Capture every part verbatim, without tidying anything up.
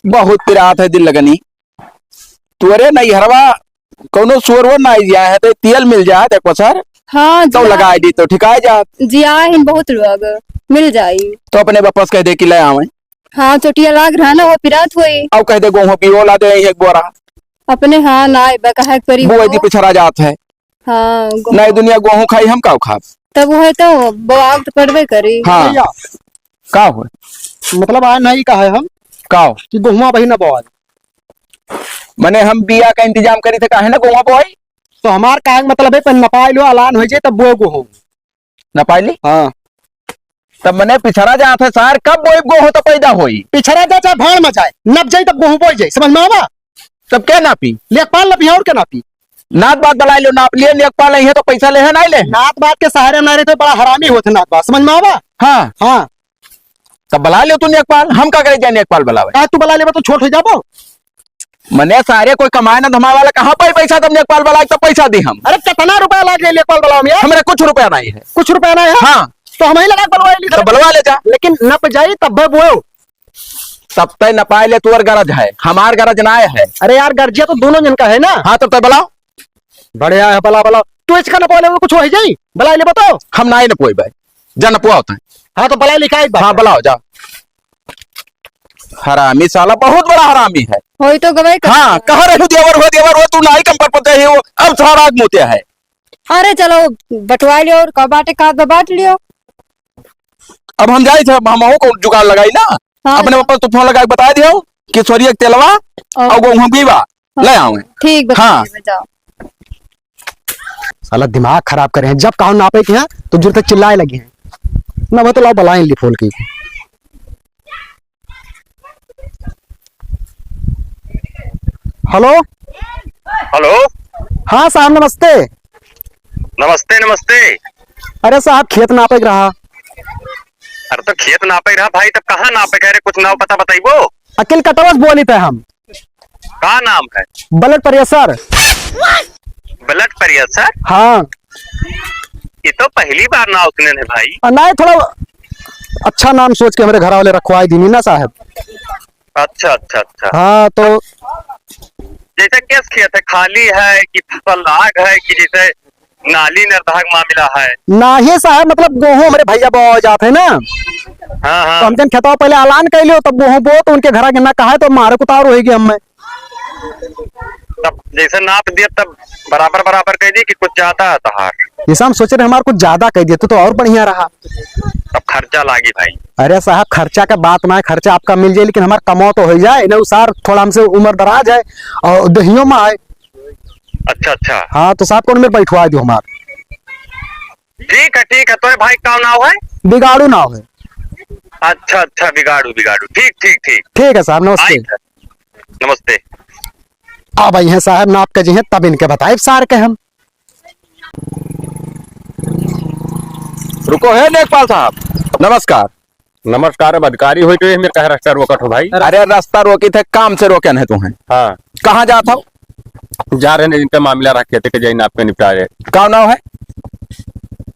बहुत पिरात है दिल लगनी। तुअरे नैहरवा कौनो सुअरवा ना जिया है, तो तेल मिल जाए, देखो सर। हाँ, तो जिया लगाए दी तो ठिकाए जात। जिया हिन बहुत लोग, मिल जाई। तो अपने वापस कह दे कि ले आवे। हाँ, चोटिया लाग रहा ना, वो पिरात होई। अब कह दे गोहूँ पियो ला दे एक बोरा। अपने हाँ ना आइबा, कहे के परी बुआ हो। दी पिछड़ा जात है। हाँ, गोहूँ। नहीं दुनिया गोहूँ खाई, हम काव खाब? तब वो है तो बोआग तो पड़बे करी। हाँ। भैया। का हो? मतलब आए नहीं कहे हम का हो? कि गोहुआ बही न बोआई। मने हम बिया का इंतजाम करी थे, काहे ना गोहुआ बोआई? तो हमार काहे के मतलब है, पर नपाई लो, अलान हो जाए तब बोए गोहूँ। नपाई ली? हाँ। तब मने पिछड़ा जात है सार, कब बोई गोहूँ तो पैदा होई? पिछड़ा जा चाहे भाड़ में जाए, नप जाई तब गोहूँ बोई जाई, समझ में आवा? तब क्या नापी? लेखपाल नापी, और क्या नापी? नात बात बलाए लो, नाप लिए, लेखपाल नहीं है तो पैसा ले है, नहीं ले है। नात बात के सहारे ना रहे तो बड़ा हरामी होत है नात बात, समझ में आवा? हाँ। हाँ। तब बलाए लो तू लेखपाल, हम का करे जाए लेखपाल बलावे? का तू बला लेबा तो छोट हो जाबो? मने सारे कोई कमाए ना धमाए वाला, कहाँ पाई पैसा? तब लेखपाल बलाए तो पैसा दी हम। अरे कितना रुपया लाग जाए लेखपाल बलावे में यार? हमरे कुछ रुपया नहीं है। कुछ रुपया नहीं है? हाँ। तो हम ही लगा के बलवा ली। तो बलवा ले जा। लेकिन नप जाई तब बोयो। तब तय नपाए ले तुअर गरज है, हमार गरज ना है। अरे यार, गरजिया तो दोनों जन का है ना। हाँ, तब तय बलाओ। बढ़िया है, बला, बला। तू इसका नपवा ले, कुछ हो जाई, बला ले बताओ। हम ना ही नपवाई भाई, जा नपवाओ तय। हाँ, तो बला लिखा एक बार। हाँ, बलाओ, जा। हरामी साला, बहुत बड़ा हरामी है। होई तो गवाही कर। हाँ, कह रहे हो देवर हो, देवर हो, तू ना ही कम पर पता ही हो, अब सारा आग मोतिया है। अरे चलो, बंटवा लियो और का बाटे, का बा, बांट लियो। अब हम जाई थे, हम हमहू को जुगाड़ लगाई ना। हाँ, अपने जाओ। पापा तो फोन लगा के बता दियो कि सोरिया के तेलवा और और गोहूँ भी बा, हाँ। ले आवे। ठीक बा, हाँ। ठीक बा, जाओ। साला दिमाग खराब करे हैं, जब कहो नापे के हैं तो जुरते चिल्लाए लगे हैं। ना बा तो लाओ बलाए ली फोन की। हेलो। हेलो। हाँ साहब, नमस्ते। नमस्ते, नमस्ते। अरे साहब, खेत नापे के रहा। अरे तो खेत नापे के रहा भाई, तब कहाँ नापे के? अरे कुछ नाव पता बताइबो। अकिल कटवस बोली थे हम। का नाम है? Blood pressure। Blood pressure? हाँ। ये तो पहली बार नाव सुने हैं भाई। आ, नहीं, थोड़ा अच्छा नाम सोच के हमरे घर वाले रखवाए दीनी ना साहब। अच्छा, अच्छा, अच्छा। हाँ, तो जैसे किस खेत है, खाली है कि फसल लाग है कि जैसे नाली निर्धारक मामला है? नाही साहब, मतलब गोहूँ हमरे भैया बोआ जात है ना। हाँ, हाँ। तो हम जन खेतवा पहले अलान कर लियो, तब गोहूँ बो तो उनके घरा के ना कहा है, तो मारे कुतार होएगी हमें। तब जैसे नाप दिया तब बराबर बराबर कह दी कि कुछ ज्यादा है तहार? जैसे हम सोचे रहे हमार कुछ ज्यादा कह दिया तो, तो और बढ़िया रहा। तब खर्चा लागी भाई। अरे साहब, खर्चा का बात ना है, खर्चा आपका मिल जाए, लेकिन हमार कमाओ तो हो जाए ना, उ सार थोड़ा हमसे उम्र दराज है और दहियों में आए। अच्छा, अच्छा। हाँ, तो साहब कौन मेरे बैठवा दो हमार। ठीक है, ठीक है। तोरे भाई का नाव है? बिगाड़ू नाव है। अच्छा, अच्छा, बिगाड़ू, बिगाड़ू। ठीक, ठीक, ठीक। ठीक है साहब, नमस्ते। आई है। नमस्ते। अब आई हैं साहब, नाप के जी हैं, तब इनके बताए सार के हम। रुको है लेखपाल साहब, नमस्कार। नमस्कार, अब अधिकारी होई तो ये मेरे कहे रास्ता रोकत हो भाई। अरे रास्ता रोकी थे, काम से रोके नहीं तुम्हें। हाँ। कहाँ जात हो? जा रहे हैं, इनका मामला रख के, के जाइन आपके निपटा रहे। का नाम है?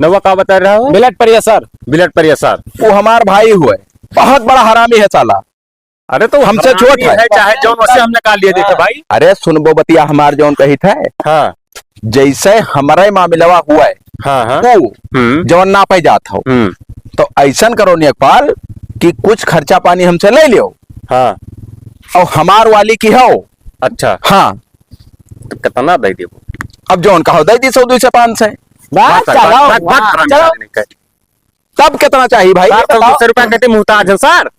नवा का बता रहा हो? Blood pressure। Blood pressure। वो हमार भाई हुए, बहुत बड़ा हरामी है साला। अरे तो हमसे हरामी छोट है। है, चाहे जौन वैसे हमने का लिए देते भाई। अरे सुनबो बतिया हमार जौन कही थे। हाँ। जैसे हमारा ही मामलवा हुआ है, हाँ, हाँ। वो हम्म। जौन नापे जात हो, हम्म। तो ऐसन करो लेखपाल कि कुछ खर्चा पानी हमसे ले लियो। हाँ। और हमार वाली की हो। अच्छा। हाँ। तो कितना दे देबो? अब जौन कहो दे दी, सौ, दो सौ, पाँच सौ। बस, भाग, भाग, चलो, भाग, भाग, वाह, हरामी चलो। साले नहीं कहे। तब कितना चाहिए भाई, सर, ये तो बताओ। दो सौ रुपया कहते मुहताज हैं सर।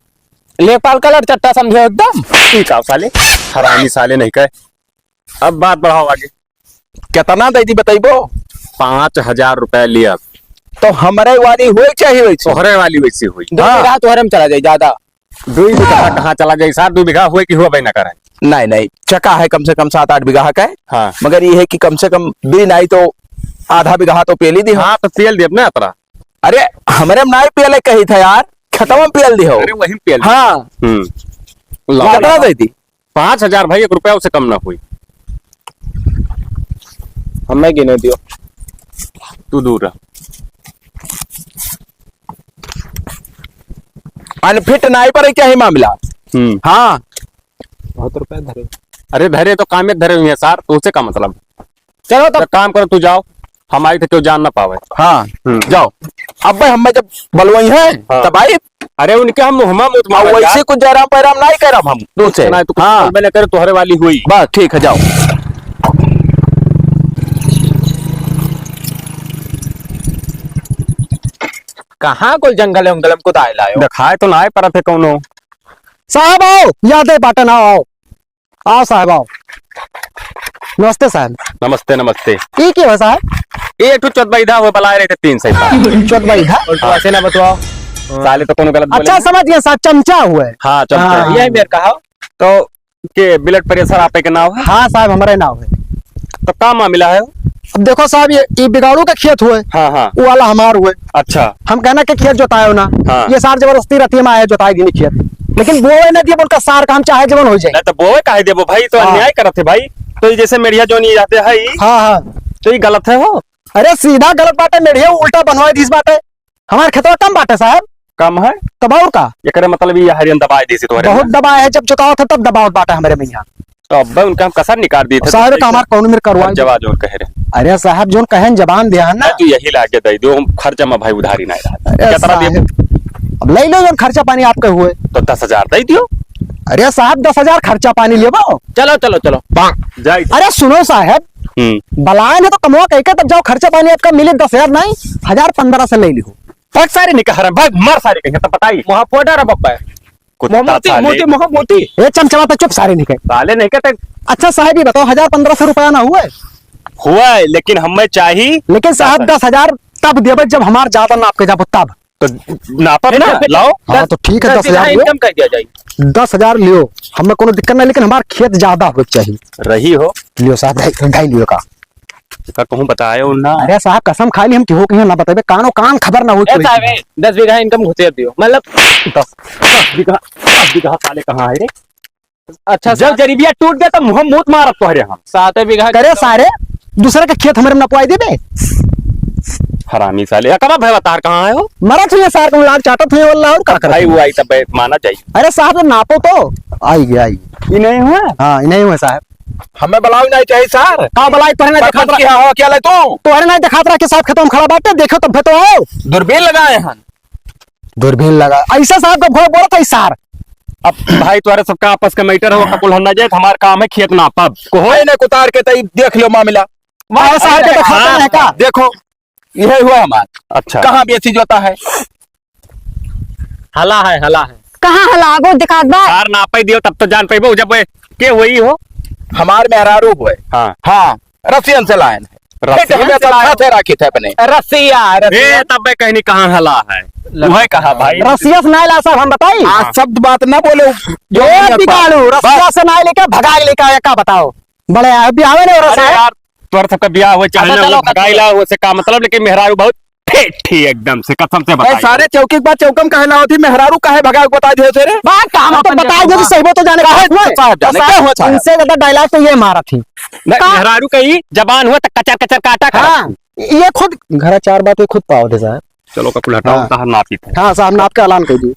लेखपाल का लड़ चट्टा समझे एकदम। ठीक है साले, हरामी साले नहीं कहे। अब बात बढ़ाओ आगे। कितना दे दी बताइबो? पाँच हजार रुपया लिया। तो हमरे वाली होई चाहिए वैसे। तोहरे वाली वैसे होई। दो हाँ। बीघा तोहरे में चला जाए ज्यादा। दो बीघा कहाँ चला जाए सार? दो बीघा हुए कि हुआ बे ना करे। नहीं, नहीं, चका है कम से कम सात आठ बीघा का है। हाँ। मगर ये है कि कम से कम दो नहीं तो आधा बीघा तो पेली दी हो। हाँ, तो पेल दे अपने अतरा। अरे, हमरे में नाई पेले कही था यार, खेतवा में पेल दी हो। अरे, वही पेल। हाँ। हम्म। ला, कितना ला। दे दी? पाँच हजार भाई, एक रुपया उसे कम ना हुई। हमें गिने दियो। तू दूर रह। अनफिट नाई पर क्या ही मामला? हम्म। हाँ। बहुत रुपया धरे। अरे धरे तो कामे धरे हुए हैं सार, तो उसे का मतलब? चलो तब। तो काम करो, तू जाओ, हम आई थे, क्यों जान ना पावे। हाँ, हम्म। जाओ। अब भाई हमें जब बलवाई है, हाँ। तब आई। अरे उनके हम मुहमा मुत अब मारा वैसे यार। कुछ जयराम पैराम नहीं करब हम तुमसे। नहीं तो कुछ हाँ। बोलबे नहीं करे, तोहरे वाली हुई। बस ठीक है, जाओ। कहाँ कुल जंगल है, उंगल हमको तो आए लायो। दिखाए तो ना आए परत है कौनो। साहब आओ, याद है बाटन आओ, आओ। आओ साहब, आओ। नमस्ते साहब। नमस्ते, नमस्ते। ई के हो साहब? ये एक ठो चोदबैधा हुए, बलाए रहे थे तीन सौ का। चोदबैधा? और तो ऐसे ना बतवाओ। साले तो कोनो गलत बोले अच्छा, ना। समझ गए साहब, चमचा हुए। हाँ, चमचा। हाँ। यही मेरे कहा। तो के blood pressure आपे के नाव है? हाँ साहब, हमारे नाव है। तो का मामला है? अब देखो साहब, ये, ये बिगाड़ू का खेत हुए, हाँ, हाँ। वो वाला हमार हुए। अच्छा। हम कहना कि खेत जोतायो ना, हाँ। ये सार जबरदस्ती रतिया में आए जोताई दीनी खेत, लेकिन बोवे ना दिए, उनका सार काम चाहे जवन हो जाए। नहीं तो बोवे काहे देबो भाई, तो हाँ। अन्याय करत है भाई। तो ये जैसे मेढ़िया जोन ये जाते है, हाँ, हाँ। तो ये गलत है हो? अरे सीधा गलत बाटे, मेढ़िया उल्टा बनवाई दीस बाटे। हमार खेतवा कम बाटे साहब। कम है? तब और का? एकरे मतलब ये हरियन दबाए देसी तोहरे बहुत में। दबाए है, जब जोतावत है तब दबावत बाटे हमरे में यहाँ। तो अब उनका हम कसर निकाल दी थे, साहब तो का हमार कौन मेर करवाई? जवाब और कह रहे। अरे साहब, जोन कहेन जबान दिया है ना। नहीं, तू यही लाके दे दो, हम खर्चा में भाई उधारी नहीं रहा। अरे क्या तरह साहब, दे? अब ले लो जोन खर्चा पानी आपके हुए। तो दस हजार दे दियो। अरे साहब, दस हजार खर्चा पानी लेबो? चलो, चलो, चलो। जाए। अरे सुनो साहब, हम्म। बलाए ना तो कमवा कह के तब जाओ, खर्चा पानी आपका मिले दस हजार नहीं, हजार पन्द्रह से ले लियो। भाग सारे निकल हराम, भाग, मर सारे कहीं, तब बताई। मोहा फोड़ा रे बप्पा। कुत्ता मोहा मोती, साले। मोती, मोहा मोती। ए चमचमाता, चुप सारे निकल। साले नहीं कहते। अच्छा साहब, ये बताओ, हजार पन्द्रह सौ रुपया ना हुआ है? हुआ है, लेकिन हमें चाहिए लेकिन साहब, दस हजार। दस हजार तब देबे जब हमार ज्यादा नाप के जाबो तब। तो नापब है ना, ना? फिर लाओ। हाँ, दस, तो ठीक है, दस बीघा दस हजार लियो। इनकम कर दिया जाए। दस हजार लियो, हमें कोनो दिक्कत ना, लेकिन हमार खेत ज्यादा हो चाहिए। रही हो। लियो साहब, ढाई, ढाई लियो का। का कहूँ बताए हो ना। अरे साहब, कसम खा ली हम केहू कहीं ना बताबे, कानो कान खबर ना हो ए कोई। साहब, ए, दस बीघा इनकम घुसेर दियो, मतलब दस, दस बीघा, दस बीघा साले कहाँ है रे? अच्छा, जब सात जरीबिया टूट गया तो मुँह मूत मारब तोहरे हम। साते बीघा करे सारे, दूसरे के खेत हमरे में नपवाई देबे। हरामी साले, या कबा भैया तार कहाँ है हो? मरत हुए सार को लाल चाटत हुए वाला और का करत भाई हुए? वो आई तब माना चाहिए। अरे साहब, नापो तो। आई गया, आई गया। ई नहीं हुआ? हाँ, ई नहीं हुआ साहब। हमें बलाव नहीं चाहिए सर। का बलाई तोहरे ना परपंच दिखात रहा? की हवा क्या ले तू? तोहरे ना दिखात रहा कि साहब खेतों में खड़ा बाटे, देखो तब तो आओ। दूरबीन लगाए हन। दूरबीन लगा। ऐसा साहब का घोड़ा बोलत है सार। अब भाई तोहरे सबका आपस का मैटर हो, कुल हम ना जाए, हमार काम है खेत नापब। को होए ना उतार के तई देख लो मामला। वाह, साहब के दिखाते हाँ, हैं का? देखो, यही हुआ हमार। अच्छा। कहाँ बेसी जोता है? हला है, हला है। कहाँ हला? आगो दिखात बा। सार नापे दियो तब तो जान पैबो जब वे के हुई हो। हमार मेहरारू हुए। हाँ। हाँ, रसियन से लायन है। रसियन पेट हमें से लायन। साथे राखी थे अपने। रसिया, ए, रसिया। तब मैं कहनी कहाँ हला है। वह कहा भाई। रसिया से नाय ला साहब, हम बताई। आज हाँ। शब्द बात ना बोले। जो ए, नहीं बिगाड़ू, बस। रसिया से नाय लेके भगा के लेके आया, का बताओ? बड़े आए, बियाहे नहीं हो रहा अरे साहब। यार, तोर सबका बियाह हुए, चाहे अच्छा, ना चलो, हुए, भगाई ला, उसे का मतलब, लेकिन मेहरारू बहुत ठेठी एकदम से, कसम से ए, बताई। सारे चौकी के बाद चौकम काहे ना होती, मेहरारू काहे भगा के बता दियो तेरे? बात का हम तो अपन बता दे, सही बात तो जाने काहे का हुआ? तो साहब जाने, तो क्या साहब, हुआ साहब? इनसे ज्यादा dialogue तो ये मारा थी। नहीं, का? मेहरारू कही जबान हुआ तो कचर कचर काटा करत हाँ, थी। ये खुद घरा चार बात ये खुद पावत है साहब। चलो, का कुल हटाओ, हाँ। तहर नापी थे। हाँ साहब, नाप के ऐलान कर दिए।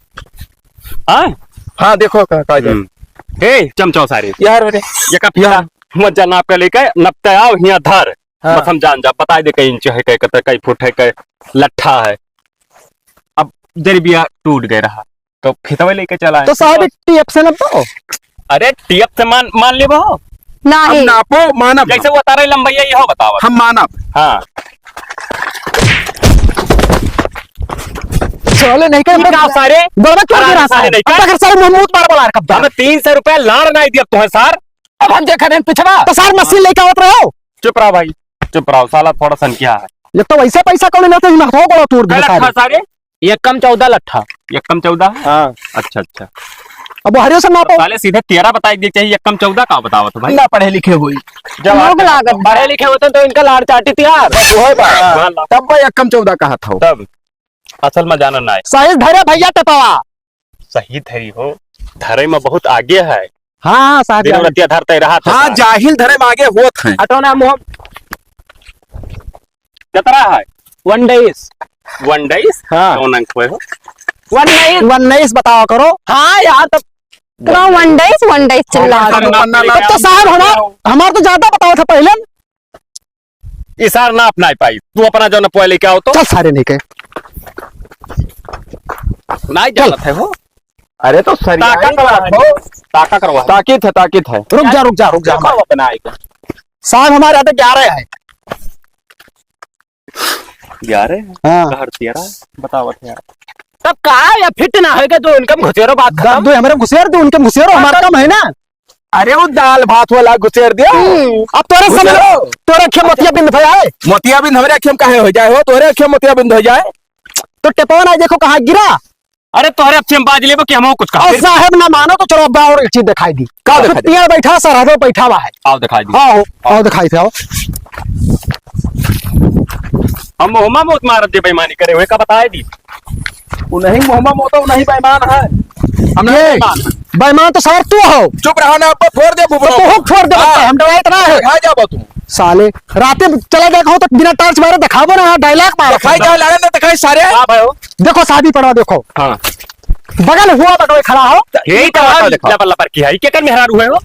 हाँ? हाँ, देखो का, का है? हम्म। ए, चमचाओ सारे। यार, अरे। ये का फिरा? यार। मत जा नाप के लेके, नपते आओ, हियाँ धर। हाँ। बस हम जान जा, बताई दे कई इंच है, कई कतर, कई फुट है, कई लट्ठा है। अब जरिबिया टूट गए रहा, तो फितवे लेके चला है। तो साहब, टेप से ना तो। अरे, टेप से मान, मान लेबो? नहीं। हम नापो, मानब। जैसे वो तारे लंबैया, ये हो बताओ। हम मानब। हाँ। चले नहीं के, का सारे? गोलवा क्यों हरामी गिरा सारे साहब? नहीं के? अब अगर सारे मुंह मूत मार बोला रखा। हमें तीन सौ रुपया लाड़ नहीं दिया तुम्हें सार। अब हम देखा नहीं पिछवा। तो सार मशीन लेके आवत रहो। चुप रहो भाई, चुप रहो, साला थोड़ा सन क्या है? ये तो वैसे पैसा कौन लेते हैं, मैं तो बड़ा तोड़ दिया कई लट्ठा सारे। सारे? ये कम चौदह लट्ठा। ये कम चौदह? हाँ। अच्छा, अच्छा। अब वो हरियो से नापो। साले सीधे तेरह बताई दे चाहिए, ये कम चौदह का बतावत भाई? ना पढ़े लिखे होई। जब लोग लागत। पढ़े लिखे होते तो इनका लाड़ चाटी थी यार। वो है बा। हाँ। तब भाई ये कम चौदह कहा था। तब असल में जाना ना है। सही धरे भैया टपवा। सही धरी हो, धरे में बहुत आगे है। हाँ, हाँ, साहब, दिनों जाहिल। रतिया धरते रहा था हाँ, साहब। जाहिल धरे में आगे होत हैं। हटो ना, मुँह। कितना है? उन्नीस। उन्नीस? हाँ। कौन अंक पे हो? उन्नीस। उन्नीस बतावा करो। हाँ यार, तब तो one days, one days चिल्ला रहे हो। अब तो साहब, हमार, हमार तो ज्यादा बताओ था पहले। ई सार नाप नाहीं पाई। तू अपना जौन पोया लेके आओ तो। चल सारे नहीं कहे। नाहीं जानत है हो। अरे तो सरिया ताकत वाला हो। ताकत रहो। ताकत है, ताकत है। रुक जा, रुक जा, रुक जा। देखो अपना आइके। साहब हमारे यहाँ तो ग्यारह है। ग्यारह? हाँ। कहर तेरह बतावत है यार। तब का या फिट ना होएगा तो उनके में घुसेरो बात खत्म। दो हमरे घुसेर दे, उनके में घुसेरो, हाँ, हमार तो कम है ना। अरे वो दाल भात वाला घुसेर दियो। हम्म। अब तोरे समझ घुसेरो। तोरे अखे मोतियाबिंद भया है। मोतियाबिंद हमरे अखे में काहे हो जाए हो? तोरे अखे में मोतियाबिंद हो जाए। तो टेपवा ना देखो कहाँ गिरा। अरे तोहरे अब से हम बाज लेबो कि हमहू कुछ कहा। और साहब ना मानो तो चलो अब और एक चीज दिखाई दी। का दिखाई दी? पियर बैठा, सरहदो बैठा हुआ है। आओ दिखाई दी। आओ, आओ दिखाई थे, आओ। हम मोहमा मौत मारत दे बेईमानी करे हुए का बताए दी। वो नहीं मोहमा मौत, वो नहीं बेईमान है। हम नहीं ये बेईमान। बेईमान तो सार तू हो। चुप रहो ना, अब फोड़ दे तो फुफड़ो। तू हो फोड़ दे, हाँ। हम डराए इतना है। खा जाबो तू। साले, राते में चला गया हो तो बिना टार्च मारे दिखाबो ना, डायलॉग मारो। दिखाई जाओ, लड़े ना दिखाई सारे। हाँ भाई हो। देखो शादी पड़ा, देखो। हाँ। बगल हुआ बटोए खड़ा हो। यही तो तो है, दिखाओ। लबर लबर की है, के कर मेहरारू है हो?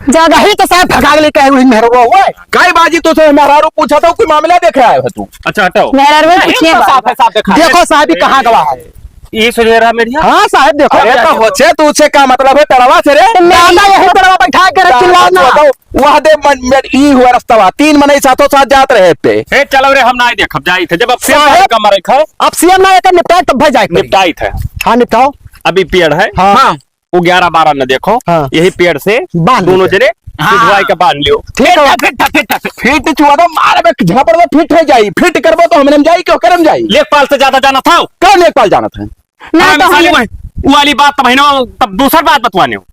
ज्यादा ही तो साहब भगा लेके आए, वही मेहरारू हुआ है। काई बाजी तो से मेहरारू पूछा था, कोई मामला देखे आए हो तू? अच्छा हटाओ। मेहरारू में नहीं, पूछिए तो बात। साफ है, साफ दिखा। देखो साहब, ये कहाँ गवा है? ये सुनेरा मेरी। हाँ साहब, देखो। अरे तो होचे तू से का मतलब है, टड़वा से रे? तो मैं दादा यही टड़वा बैठा के रख, चिल्लाओ ना। बताओ। वह दे मन, मन, ई हुआ रस्तवा, तीन मनई साथों साथ जात रहे थे। हे, चलो रे, हम नाई देखब, जाई थे। जब अब सेम साहेब, का मरे खाए। अब सीएम ना एकर निपटाए, तब भाई जाए करी। निपटाई थे। हाँ, निपटाओ। अभी पेड़ है। हाँ। हाँ। वो ग्यारह बारह न देखो। हाँ। यही पेड़ से बांध दोनों लीजिए। जने हाँ। सिधवाई के बांध लियो। ठीक है। फिट, फिट, फिट। फिट चुआ दो, मार में झापड़ में फिट हो जाई। फिट करबो तो हमने हम जाई, क्यों करम जाई? लेखपाल से ज्यादा जाना था। कौन लेखपाल जाना था? ना हाँ, तो मिसाली हम वही, वो वाली बात तो बहिनो, तब दूसर बात बतवाने हो।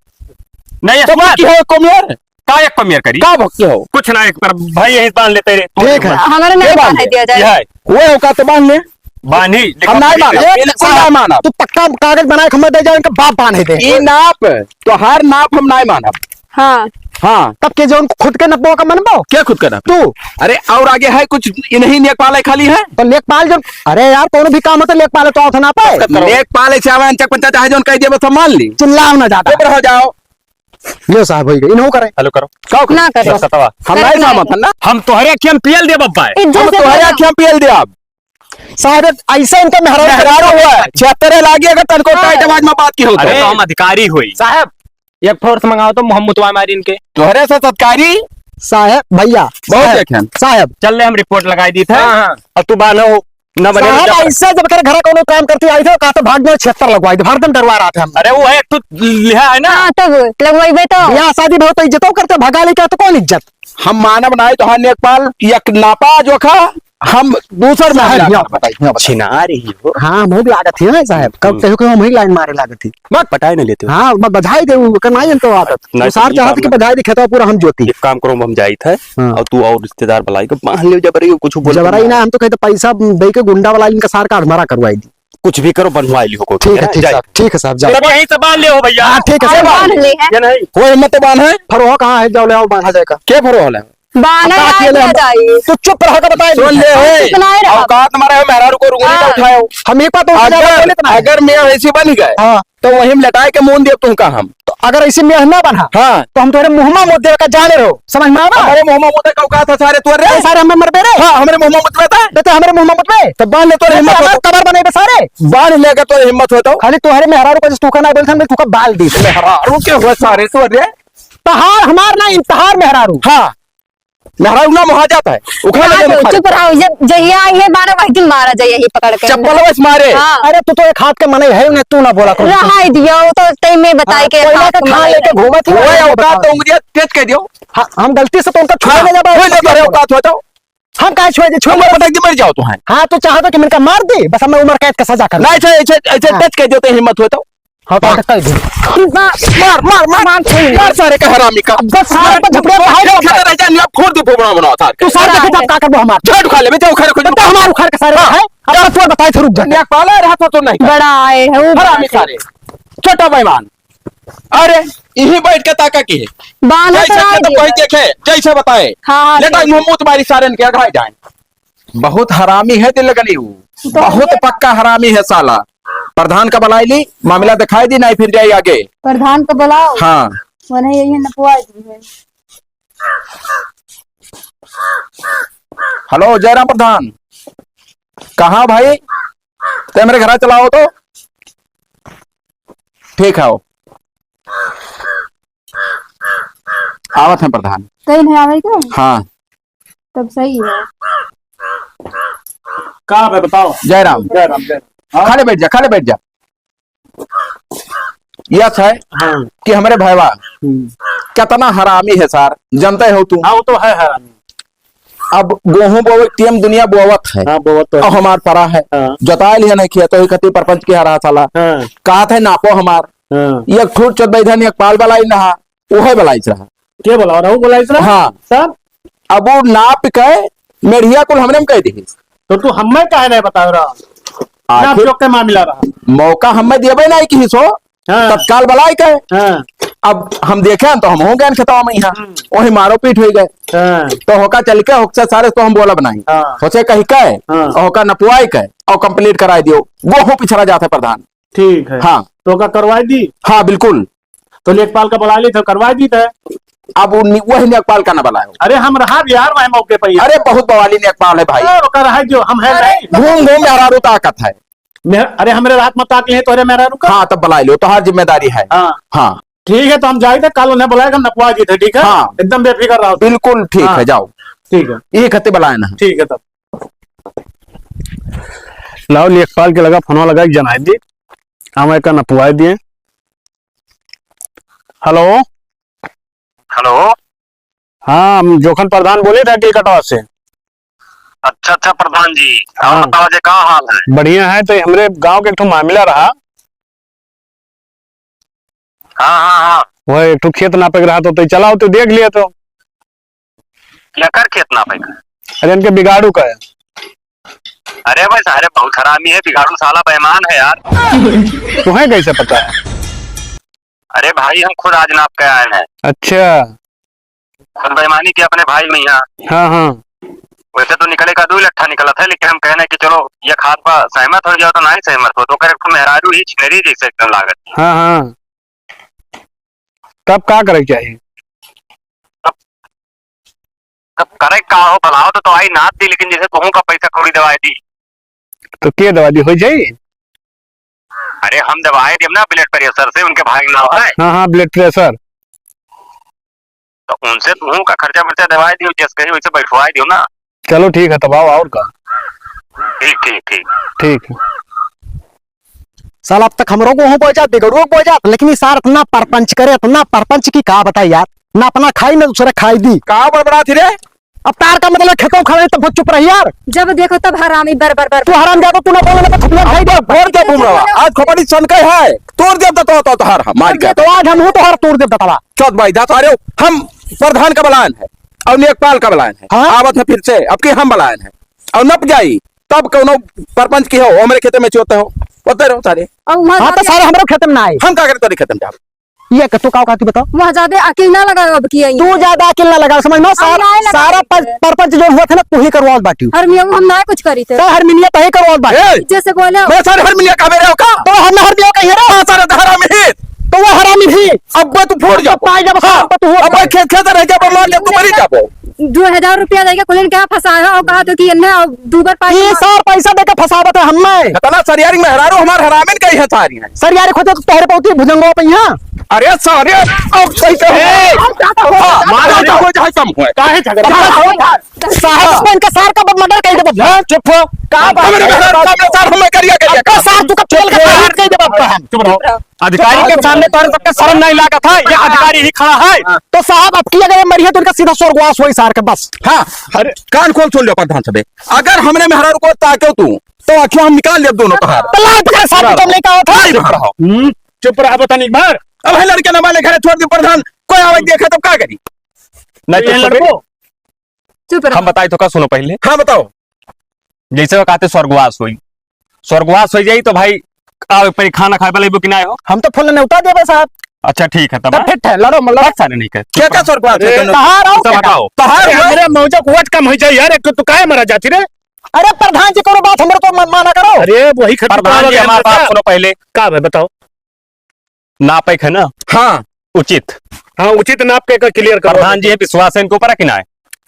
नहीं, तो बात की है, कौन यार? का एक कमियर करी? का भक्ति हो? कुछ ना, एक पर भाई यही बांध लेते रे। ठीक है। हमारे ये नहीं बांध बांधे ले। दिया जाए। ये है। वो औकात तो बांध ले। बांधी, हम नहीं मानब, ये बिल्कुल साहब, नहीं मानब। तू पक्का कागज बनाए के हमें दे जाओ, इनका बाप बांधे दे। ई नाप, तोहार नाप हम नहीं मानब। हाँ। हाँ। तब के जौन खुद के नपबो का मनबो? के खुद के नप? तू। अरे, और आगे है कुछ, इन्हीं लेखपाल है खाली है? तो लेखपाल जो, अरे यार, कौनो भी काम हो तो लेखपाल तो आओ था ना पे। लेखपाल ऐसे आवे, अंचक पंचा चाहे जौन कह दिए, बस हम मान ली। चिल्लाओ ना ज्यादा। चुप रहो, जाओ। लियो साहब, होई गई, इन्हों करे। हेलो करो। का करो? ना करो। सतवा। हम करे नहीं ना। सामत है ना। हम तोहरे अखियन पियल देब अब्बा। इज्जत हम से तोहरे बोलो। अखियन पियल देब। साहब, ऐसे इनका मेहरारू मेहरारू हुआ है। छहत्तरे लागी अगर तनको हाँ। टाइट आवाज में बात की हो तो। अरे तो हम अधिकारी होई। साहब, एक फोर्स मंगाओ तो मोहम्मद वाई मारी इनके। तोहरे से सत्कारी। साहब, भैया। बहुत साहब, देखें। साहब। चल ले, हम रिपोर्ट लगाई दी थे। हाँ, हाँ। और तू बानो। ना बने साहब, जब ऐसे जब कर घर कोनो काम करती आई थे, कहा तो भाग में छत्तर लगवाई थे, हरदम डरवा रहा था हम। अरे वो है, तू लिहा है ना। हाँ, तब लगवाइबे तो। ब्याह शादी में हो तो इज्जतो करते, भगा लेके तो कौन इज्जत? हम मानब ना है, तो हाँ, लेखपाल, एक नापा जोखा, हम दूसर में साहब, हम यहाँ बताइए, यहाँ बताइए। छिना रही हो। हाँ, हम भी लागत ही है साहब, कब हम्म। कहो कि हम ही लाइन मारे लागत ही। मत पटाए न लेते हो। हाँ, मत बधाई दे, वो करना ही हम तो आदत। नहीं, वो सार तो चाहत कि बधाई दे, खेतवा पूरा हम जोती। एक काम करो, हम जाइत है, हाँ। और तू और रिश्तेदार बुलाई के बांध ले, जबरई कुछ बोल जबरई ना। ना, हम तो कहते पैसा दे के गुंडा वाला इनका सार का अधमरा करवाई दी। कुछ भी करो, बनवाई लियो को, ठीक है, है ना? ठीक जाए। साहब, ठीक है साहब, जाओ। तब यहीं से बांध लियो भैया। हाँ, ठीक है, अरे साहब। बांध ले है। ये नहीं। वो हिम्मत तो बांध है। फरोहा कहाँ है? जाओ ले आओ, बांधा जाएगा। के फरोहा ले? बांधा अब बात ये ले, जाए। तू चुप रह के बताए सुन ले, ओए। चुप ना रहा। औकात मारे हो, मेहरारू को रुंगनी ना हाँ। उठाओ। हम एक बात और अगर, ज्यादा बोले तो ना। अगर मैं ऐसी बन गए, हाँ। तो वहीं में लटाए के मुंह दिए तुमका हम। तो अगर ऐसे मेह ना बना, हाँ। तो हम तोहरे मुंह में मुंह देवे का जाने रहो, समझ में आवा? हमारे मुंह में मुंह देवे का औकात है सारे तोरे? ए, सारे हमें मरबे रे? हाँ, हमारे मुंह में मुंह देवे। तो, तो हमारे मुंह में मुंह देवे। तो बांध ले तोरे हिम्मत हो तो। कबर बने बे सारे। बांध लेगा तोरे हिम्मत हो तो। खाली तोहरे मेहरारू का जिस तू का ना बोलथन, तू का बाल दी। मेहरारू के हो सारे तोरे? तहार हमार ना, इन तहार मेहरारू। हाँ। मेहरारू ना मोहा जाता है। उखा हाँ, लगे तो मुखा चुप रहो, जब जहिया आई है बारह वही दिन मारा जाए यही पकड़ के। चप्पल बस मारे। हाँ। अरे तू तो एक हाथ के मनई है, उन्हें तू ना बोला करो। रहाई दियो, वो तो तई में बताई हाँ, के कोयला हाथ का के खान मनई लेके है। घूमत ही वो रहे, औकात बताओ। तो उंगलियां तेज कह दियो। हाँ, हम गलती से तो उनका छुए हाँ, नहीं जाबा। कोई नहीं करे औकात हो तो। हम काहे छुए दे, छुए हम दे। पटक के मर जाओ तो है। हाँ, तो चाहत हो कि हम इनका मार दे, बस हमें उम्र कैद का सजा कर दे। नहीं, ऐसे, ऐसे, ऐसे हाँ। टच कह देते हैं, हिम्मत हो तो। हाँ, तो हाँ। अटक कर दे। मार, मार, मार, मार। मार, छोड़। मार सारे का हरामी का। अब बस सारे पर झपड़िया भाई लोग खतरा है, जान, अब फोड़ दे, फोड़ा बना सारे। तू सारे का का करबो हमार? झाड़ उखाड़ ले, बे, जा उखाड़, उखाड़। बता हमार उखाड़ के सारे हाँ। है। अब जा। बस तोर बताई थे, रुक जा। नेक पाला रहा था तो नहीं। बड़ा आए है, वो हरामी बड़ा सारे। छोटा बेईमान। अरे, यहीं बैठ के ताका की है। बांधा जैसे तो ना खेत दिया। कोई देखे, जैसे बताए। हाँ, हाँ, लेटा ठीक। मुंह मुंह तुम्हारी सारन के अघाई जाए। बहुत हरामी है दिल गनी वो। तो बहुत ये पक्का हरामी है साला। प्रधान का बुलाई ली, मामला दिखाई दी, नहीं फिर जाई आगे। प्रधान का बुलाओ। हाँ। वरना यही नपवा दी है। हेलो जयराम प्रधान, कहाँ भाई? ते मेरे घर चलाओ तो। ठीक है, आओ। आवत हैं प्रधान। कहीं नहीं आवे के? हाँ। तब सही है। का बे बताओ? जयराम। जयराम, जयराम। हाँ? खाले बैठ जा, खाले बैठ जा। यस है हाँ। कि हमरे भैवा हम्म। कितना हरामी है सार, जनते हो तू। हाँ, वो तो है हरामी। अब गोहूँ बोवे के टीम दुनिया बोवत है। हाँ, बोवत तो है। अब हमार परा है। हाँ। जोताए लिया नहीं किया, तो ही खती परपंच की हरा साला। हाँ। कहा थे नापो हमार। हाँ। ये ठूट चोद बैठा नहीं, एक पाल वाला ही नहा, वो है बलाइच रहा। के बोला? रहू बलाइच रहा? हाँ। सर? अब वो नाप के मेढ़िया कुल हमने में कह दी। तो तू हमें काहे नहीं बता रहा? आखिर नाप जोख के मामला रहा। मौका हमें देबे नहीं की सो, हाँ। तत्काल बलाए के। हाँ। अब हम देखे तो हम हो गए खेतवा में यहाँ, हम्म। वही मारो पीट हो गए। हाँ। तो होका चल के होकसे सारे तो हम बोला बनाई। हाँ। होसे कही के, हाँ। और होका नपुआई के, और complete कराई दियो। वो हो पिछड़ा जाता है प्रधान। ठीक है। हाँ। तो का करवाई दी? हाँ, बिल्कुल। तो लेखपाल का बुला ली तो करवाई दी थे। अब वो नि-, वही लेखपाल का ना बुलायो। अरे हम रहा यार वही मौके पर ही। अरे बहुत बवाली लेखपाल है भाई। अरे ओकर रहा जो हम है अरे नहीं। घूम घूम मेहरारू ताकत है। मेह-, अरे हमरे रात में ताक लिए तोरे मेहरारू का। हाँ, तब बुला लो, तोहार जिम्मेदारी है। हाँ। हाँ। ठीक है, तो हम जाए थे, कल उन्हें बुलाएगा, नपवा जी थे, ठीक है? हाँ। एकदम बेफिक्र रहो। बिल्कुल ठीक हाँ। है, जाओ। ठीक है। ये खत्ते बुलाए ना। ठीक है तब। लाओ, लेखपाल के लगा फोनवा लगा के जनाई दी, हम एका नपवाए दिए। हेलो। हेलो। हाँ, हम जोखन प्रधान बोले थे गिलकटवा से। अच्छा, अच्छा प्रधान जी, और हाँ। बताओ जे का हाल है? बढ़िया है, तो हमरे गांव के एक ठो मामला रहा। हाँ, हाँ, हाँ। वह एक ठो खेत नापे के रहा, तो, तो चलाओ, तो देख लिया तो। केकर खेत नापे का? अरे, इनके बिगाड़ू का है। अरे भाई, सारे बहुत हरामी है, बिगाड़ू साला बेईमान है यार। तुम्हें कैसे पता है? अरे भाई, हम खुद आज नाप के आए हैं। अच्छा। खुद बेईमानी किया अपने भाई में यहाँ। हाँ, हाँ। वैसे तो निकले का दो लट्ठा निकला था, लेकिन हम कहने कि चलो, ये खाद पर सहमत हो जाओ तो नहीं सहमत हो, तो करे तुम मेहरारू ही छिनरी जैसे एकदम लागत। हाँ, हाँ। तब का करे के चाहिए? तब, तब करे का हो, बुलाओ तो, तो आई नाप दी, लेकिन जैसे तुहूँ का पैसा कौड़ी दवाई दी। तो के दवाई दी, हो जाई? अरे हम दवाई देब ना blood pressure से, उनके भाई के नाम है। हाँ, हाँ, blood pressure। तो उनसे तुहूँ का खर्चा बर्चा दवाई दियो, जैसे कही वैसे बैठवाई दियो ना। चलो ठीक है, तब आओ, और का? ठीक, ठीक, ठीक। ठीक है। साला अब तक हमरो को हो बोल जात, बिगड़ुओ को बोल जात, लेकिन ये सार इतना परपंच करे, इतना परपंच की का बताई यार, ना अपना खाई ना दूसरे खाई दी। का बड़बड़ा थी रे? अब तार का मतलब खेतों खड़े तब बहुत चुप रही यार। जब देखो तब हरामी बर बर बर। तू हराम जातो, तू ना बोले ना तो थपड़िया खाई दे। अब भोर के घूम रहा, आज खोपड़ी सन के है, तोड़ दे तो, तो, तो हर मार के। तो आज हम हूँ तो हर तोड़ दे दतवा। चौथ भाई जा तो अरे हम प्रधान का बलान है और लेखपाल का बलान है। हाँ? आवत है फिर से, अब की हम बलान है और नप जाई, तब कौनो परपंच की हो, हमरे खेते में चोते हो, होते रहो सारे। अब वहाँ हाँ, तो जाके सारे हमरे खेते में ना आए। हम का करे तोरे खेते में जाओ? ये क-, तू का कहती बताओ? वहाँ ज्यादा अकिल ना लगाओ अब की आई। तू ज्यादा अकिल ना लगाओ, समझ में? हम सार-, ना लगाओ। सारा पर-, परपंच जो हुआ था ना, तू ही करवावत बाटी। हरमिया, हम ना कुछ करी थे। तो हरमिनिया तही करवावत बाटी। ए! जैसे बोले। मैं सारे हरमिनिया का मेरे हो का? तो हम ना हरमिया का ही रे। हाँ, सारे तो हरामी ही। तो वो हरामी ही। अब वो तू फोड़ जाओ। पाई जब हाँ। सार पर तू हो। अब वो खेत, खेत रह जाओ, मार ले, तू मरी जाओ। दो हजार रुपया देके कुलिन के फंसाया और कहा तो कि इन्हें और दो बार पाई ये मार। सार पैसा देके फंसावत है हमें। इतना सरियारी मेहरारू हमार हरामिन कही है सारी हैं। सरियारी खोजे तो तोहरे पौती भुजंगो पे यहाँ। अरे सारे, अब सही कहो। ए, हाँ, मार मार दे। हो जाए कम होए। काहे झगड़ा? साहब, इनका सार का murder कर दे बब्बा। हाँ, चुप हो। का बात हमरे है? मेहरारू का सामने सार हमें करिया, करिया। अब तो सार तू का फेल का चुप रहो। कर दे बब्बा हम। चुप रहो। अधिकारी के सामने तोहरे सबके शर्म नहीं लागत है? ये अधिकारी ही खड़ा है। तो साहब, अब की अगर ये मरी है तो इनका सीधा स्वर्गवास होई सार के बस। हाँ, अरे। कान खोल सुन लो प्रधान सभे, अगर हमरे मेहरारू को ताके तू, तो आँखें हम निकाल लेब दोनों तोहार। तो लाल पकड़ साहब, तुम नहीं कहा था? नहीं चुप रहो। हम्म, चुप रहा, बता नहीं बाहर। अब है लड़के ना माने घरे छोड़ दे प्रधान, कोई आवे देखे तो का करी? नहीं तो ये सुबह लड़को। चुप रहो। हम बताई तो का, सुनो पहले। हाँ, बताओ। जैसे वो कहते स्वर्गवास होई, स्वर्गवास हो जाई तो भाई, आ, पहले खाना खाए वाला कि ना हो? हम तो फुल नेवता देबे साहब। अच्छा, ठीक है, तब तब ठीक है, लड़ो, मतलब। बात सारे नहीं कर। क्या, क्या स्वर्गवास अरे, है? तहार आओ, सब क्या? हटाओ। तहार अरे, आओ। हमरे मौजा कुआज कम हो जाए यार, एक तो तू काहे मरा जाती रे? अरे प्रधान जी, कोनो बात हमरे तो मन माना करो। अरे वही खतरनाक प्रधान जी, है हमार बात सुनो पहले। का भाई बताओ? नापे के है ना? हाँ। उचित। हाँ, उचित नाप के, के clear करो। प्रधान जी है, विश्वास है इनके ऊपर कि ना है?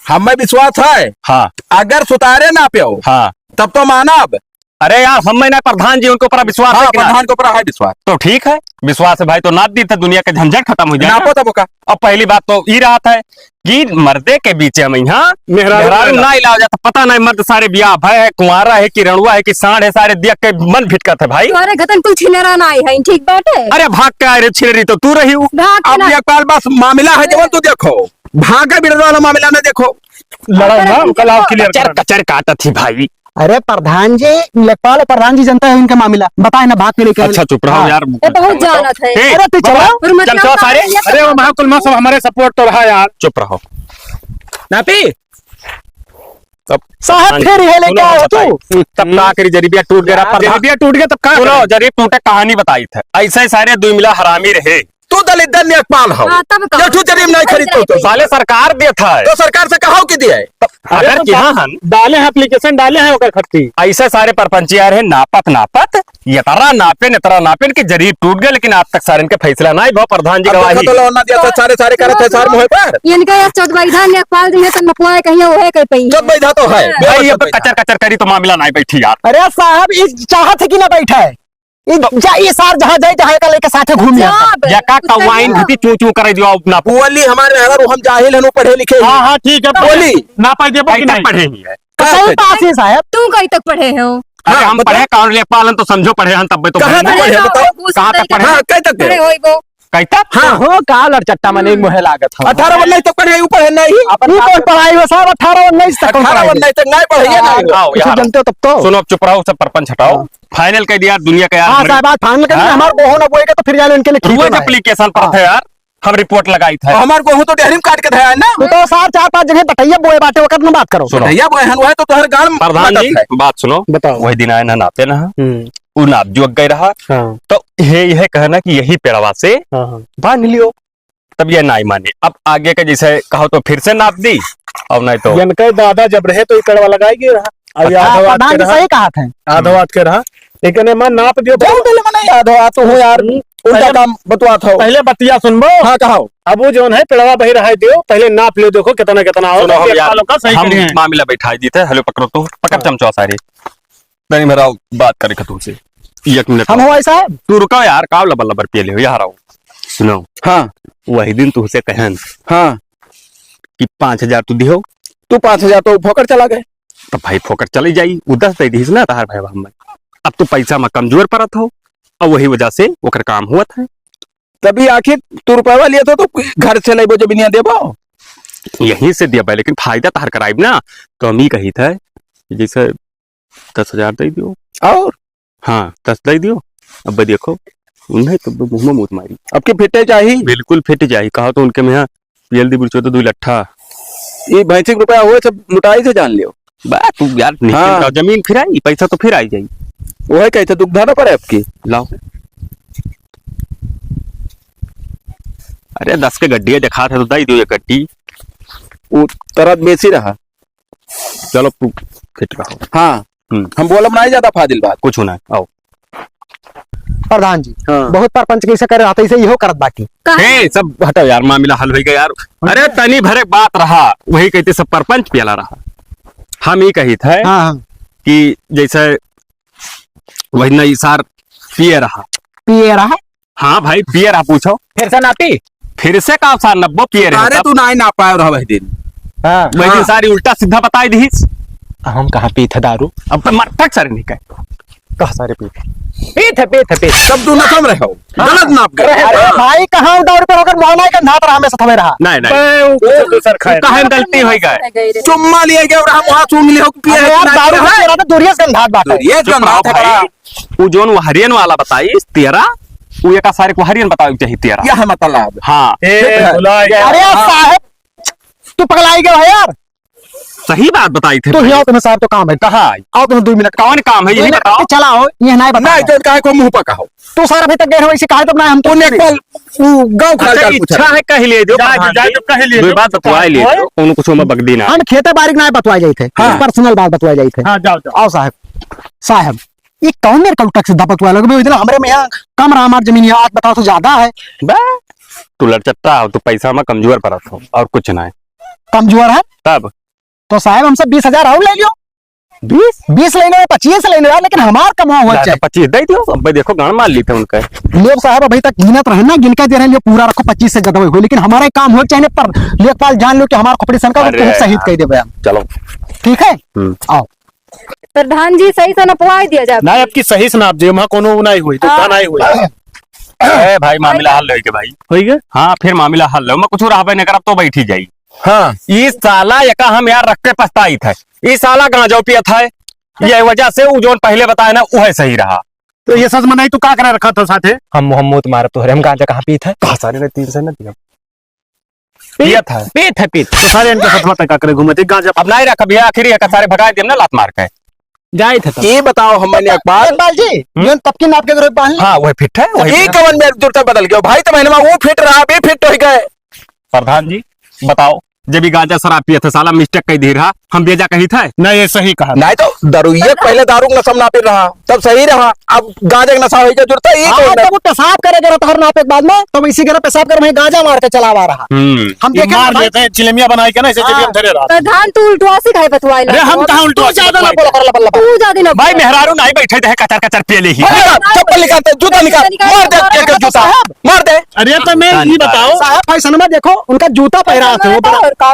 हमें विश्वास है। हाँ। अगर सुतारे नापे हो, हाँ। तब तो मानब। अरे यार, हमें ना, प्रधान जी उनके ऊपर विश्वास है हाँ, कि ना? प्रधान के ऊपर है विश्वास। तो ठीक है, विश्वास है भाई, तो नाप दी तो दुनिया के झंझट खत्म हो जाए ना। नापो तब का। अब पहली बात तो ई रहत है कि मर्दे के बीच में यहाँ मेहरारू मेहरारू ना ना इलाव जाता, पता नहीं मर्द सारे बियाह भय है, कुंवारा है कि रंडुआ है कि सांड है, सारे देख के मन भिटकत है भाई। तोहरे घतन कुल छिनरा ना आई है, ठीक बाटे? अरे भाग के आए रे छिनरी, तो तू रही हूँ। भाग के अब ना। ये काल बस मामला है, जवन तू देखो, भाग के बिरदवा वाला मामला ना देखो। लड़ाई ना, कल आओ clear कचर, करो। कचर काटत ही भाई। अरे प्रधान जी, लेखपाल प्रधान जी जनता है इनका मामला, बताए ना, भाग के लेके आए। अच्छा, चुप रहो हाँ। यार। ये बहुत जानत है। ए, अरे तू बाबा, चलो। और मतलब चल, चल, सारे। ये अरे, वो महाकुल मा सब हमारे support तो रहा यार। चुप रहो। नापी। तब साहब, फिर ये लेके सुनो, आए हो तू? बताई। तब का करी, जरीबिया टूट गया, यार, प्रधान। जरीबिया टूट गया, तब का सुनो, करी? जरीब टूटे, कहानी बताई थे। ऐसे सारे दुई मिला हरामी रहे। तू दलिद्दर लेखपाल हो। हाँ, तब का? एक ठो जरीब नहीं खरीद तो, तो। साले सरकार देत है। तो सरकार से कहो कि दिए? अगर अरे तो किहा दा-, हन। डाले हैं, application डाले हैं ओकर खट्टी। ऐसे सारे परपंच यार है, नापत, नापत, यतरा नापेन, यतरा नापेन कि जरीब टूट गए, लेकिन आज तक सारे इनके फैसला नहीं भा, प्रधान जी अब गवाही। देखो तो लौना दिया था, सारे, सारे करत है, सारे मुँह पर। इनका यार चौदह बैधा लेखपाल जी है, तो नपवाए कहीं वो है, कहीं पे ही। चौदह बैधा तो है। भाई, ये कचर, कचर करी तो मामला नहीं बैठी यार। अरे साहब, ये चाहत है कि ना बैठे? ई तो जा, ई सार जहाँ जाए, जहाँ का लेके साथे घूमी आता। जब जका कुछ कवाइन करना। घुटी चू चू करे दियो, अब ना। बोली हमारे मेहरारू, हम जाहिल हन, वो पढ़े लिखे ही। हाँ, हाँ, ठीक है, बोली। ना पाई देबो कि कहीं तक नहीं? पढ़े ही है। तो कहाँ सही तक? पास है साहब। तू कहीं तक पढ़े हो? अरे हाँ, हम बताओ। पढ़े कौन लेखपाल हन, तो समझो पढ़े हन, तब तो कहाँ तक पढ़े पढ़े हो, बताओ। कुछ कहाँ तक नहीं पढ़े? हाँ, कहीं तक पढ़े पढ़े? हो वो। कहीं तक? हाँ। हो, का लड़चट्टा मने हम्म। मुहे लागत हो। अठारह उन्नीस तक पढ़े, ऊपर है नहीं। अपन ई कौन पढ़ाई हो साहब? अठारह उन्नीस तक कौन अठारह पढ़ाई? उन्नीस तक नहीं पढ़े, ये हाँ, नहीं। आओ, कुछ यार। जानते हो तब तो। सुनो, अब चुप रहो, सब परपंच हटाओ। हाँ। Final कह दिया दुनिया का यार, हाँ, हमारे साहब, आज final कह दिया, हाँ? हमार गोहूँ ना बोएगा तो फिर जाने इनके लिए रोज खेत में। Application पर हाँ। थे यार, हम report लगाई थे। और हमार गोहूँ तो डेहरी में काट के धया है ना। तू तो सार चार पाँच जगह बटैया बोए बाटे, ओकर ना बात करो। सुनो। बटैया बोए हन, वह तो तोहर गाल में प्रधान जी, बात है। बात सुनो। बताओ। वही दिन आए ना नापे ना, हम्म। उ नाप जुअक गए रहा। हाँ। तो ये, यह कहना कि यही पेड़वा से हाँ, हाँ। बांध लियो। तब ये नाई माने। अब आगे का जैसे कहो तो फिर से नाप दी, और नहीं तो इनके दादा जब रहे तो ई पेड़वा लगाई गए रहा। अब ये हाँ, आधो आध प्रधान के जी रहा। सही कहा थे। आधो आध के रहा। एकने मन नाप दियो। जाओ पहले मने याद हो, आ तो हो यार। हम्म। उल्टा पहले, काम बतवात हो। पहले बतिया सुनबो। हाँ, कहो। अब वो जौन है पेड़वा बही रहा दियो, पहले नाप लियो, देखो कितना कितना हो, सुनो, हम देखा यार, लोग का सही हम करिए। मामला बैठाई दी थे। हेलो, पकड़ो तो, पकड़ हाँ। चमचवा सारे। तनी भरा बात करे के तुमसे। एक मिनट हम हो। हो ऐसा? तू रुका यार, का लबर लबर पिए ले हो यार, आओ। सुनो। हाँ। वही दिन तुमसे कहन हाँ। कि पाँच हजार तू दिहो। तू पाँच हजार तो फोकट चला गए। तो भाई फोकट चली जाई, उ दस दे दीस ना तहार भाई हम। अब तू पैसा में कमजोर परत हो, और वही वजह से ओकर काम हुआ था। तभी आखिर तू रुपया लिए तो, तो घर से लेबो जमीनिया देबो। यहीं से दिया भाई, लेकिन फायदा तहार कराइब ना, तो हम ही कही था, जैसे दस हजार दे दियो। और? हाँ, दस दे दियो। अब देखो, उन्हें तो मुँह में मूत मारी। अब की फिटे चाही? बिल्कुल फिट चाही। कहा तो उनके में यहाँ पियल दी बुढ़चो तो दो लट्ठा। ये भैंसी के रुपया हुए सब लुटाई से जान लियो। बा, तू यार निश्चिंत हाँ। रहो, जमीन फिर आई, पैसा तो फिर आई जाई। वो है कहते दुख धारा पर है आपकी। लाओ। अरे दस के गड्डी है, दिखा था तो दे दियो एक गड्डी। वो तरत बेसी रहा। चलो, तू फिट रहो। हाँ। हम्म। हम बोलब ना ज्यादा फाजिल बात। कुछ ना, आओ। प्रधान जी, हाँ। बहुत परपंच कैसे करे रहते, ऐसे इहो करत बाटी। काहे? हे, सब हटाओ यार, मामला हल होई गया यार। अरे, तनी भरे बात रहा, वही कहते सब परपंच पियला रहा। हम ही कही थे हाँ, हाँ। कि जैसे वही ना ई सार पिए रहा। पिए रहा? हाँ भाई, पिए रहा, पूछो। फिर से नापी? फिर से का सार नब्बो पिए रहा अरे तब। तू नाई ना पाए रहा वही दिन। हाँ। वही दिन हाँ। सारी उल्टा सीधा बताई दीस। हम कहाँ पी थे दारू? अब तो मर तक सारे नहीं कहे। कहा सारे पी थे? पी थे, पी थे, पी थे। तब तू नशा में रहो। हाँ। गलत नाप कर। अरे हाँ। भाई, कहाँ दारू पर होकर मोहना के नाथ रहा में सथवे रहा। नहीं, नहीं। बे, वो कुछ दूसर खाए। कहाँ गलती होई गए? चुम्मा लिए गए और हम वहाँ सूंघ लियो, पिए अरे है कि यार, नहीं दारू पिए है? के रहा तो दूरिया से गंधात बात है। दूरिया से चुप रहो गंधात है भाई। बड़ा। उ जौन वहरियन वाला बताई, तेरा, उ एका सारे को हरियन बतावे के चाही, तेरा। यह मतलब। हाँ। ए, ठीक है। भुला गया। अरे हाँ। साहब, तू पगलाई गया है यार। सही बात बताई थे तू भाई। हियाओ, तुम्हें साहब तो काम है। कहाँ आई? आओ तुम्हें दो मिनट। कौन काम है, दो यही मिनट बताओ। के चला हो, ये नहीं बताओ। नहीं, तो काहे को मुंह पर कहो? तू सार अभी तक गए हो, इसे कहा तो ना हम तो नेकपाल, वो गाँव का अच्छा, हालचाल पूछा इच्छा रहा। है, कह लिए जो जाए तो, प्रधान जाए जी। तो कह लिए दो जो। बात बतवाए लिए ओए। जो, उनको सुबह बगदी ना। हम खेते बारी ना बतवाए जाए थे, हाँ। Personal बात बतवाए जाए थे। हाँ, जाओ, जाओ। आओ साहब, साहब, ये कौन मेरे को टैक्स दबा बतवाए लगे? भाई, इतना हमरे में यहाँ कम रहा हमार जमीन, यहाँ आज बताओ तो ज्यादा है। बे, तू लड़चट्टा हो, तू पैसा में कमजोर परत हो, और कुछ ना है। कमजोर है? तब? तो साहब, हमसे बीस हजार और ले लियो। बीस? बीस लेने में, पच्चीस लेने में, लेकिन हमार कमाओ हो ना, चाहे। तो पच्चीस दे दियो, अब देखो, गांड मार ली थे उनका। लेब साहब, अभी तक गिनत रहे ना, गिन के दे रहे हैं, पूरा रखो, पच्चीस से ज्यादा हुई, लेकिन हमारे काम हो चाहे पर लेखपाल जान लो कि हमार खोपड़ी सन का अरे शहीद यार। कर देबे हम। चलो। ठीक है? हम्म। आओ। प्रधान जी, सही से नपवाई दिया जाए। नहीं, अब की सही से नाप दियो, वहाँ कोनो नहीं हुई, तो हाँ। नहीं हुई। ए भाई, मामला हल होई के भाई। होई के? हाँ, फिर मामला हल हो, मैं कुछ रहबे नहीं करब तो बैठी जाई। हाँ। ई साला एका हम यार रख के पछताइत है। ई साला गांजो पियत है। ये वजह से उ जोन पहले बताए ना, उहे सही रहा। तो ये सच में नहीं तो का करे रखा था साथे? हम, हम मुंह मारब तोहरे, हम गांजा कहाँ पीत है? कहाँ सारे ने तीन सौ न दिया। पियत है। पीत है, पीत। तो सारे इनके साथ बातें का करे घूमे थे, गांजा अब नहीं रख, अभी आखिरी है, सारे भगाए देम ना लात मार के। जाए थे तब। ये बताओ हम, मैंने अखबार इकबाल जी, हम्म? ये तब की नाप के ग्रुप बांध ली। हाँ, वही फिट है, वही ये फिट है। कवन में जुर्ता बदल गया भाई, तो महीने में वो फिट रहा, अभी फिट हो गए। प्रधान जी, बताओ, जब ये गांजा शराब पिए थे, साला mistake कही दी रहा, हम बेजा कही थे? नहीं, ये सही कहा। नहीं तो दारू, ये पहले दारू के नशा में ना पी रहा, तब सही रहा, अब गांजा के नशा होई के जुर्ता, ये हाँ, कौन है? तब वो पेशाब करे गए तोहर नाप एक बाद में, तब इसी के ना पेशाब कर, वहीं गांजा मार के चलावा रहा। हम्म। हम ये देखे मार ना भाई। लेते हैं, चिलमिया बनाई के ना, इसे हाँ। जेबिया में धरे रहा। प्रधान, तू उल्टवासी काहे बतवाई अरे, ला? हम कहाँ तू उल्टवासी ज्यादा ना बतवाई बोला थे? कर, लबल, लबल। तू ज्यादा ना भाई, बोल। मेहरारू नहीं बैठे थे, कचर, कचर पिए ले ही। अरे, चप्पल निकाल दे, जूता निकाल, मार दे, एक जूता। मार दे। अरे, तो मैं ये बताओ। साहब, फैसनमा देखो, उनका जूता पहरा थे, वो बड़ा और का?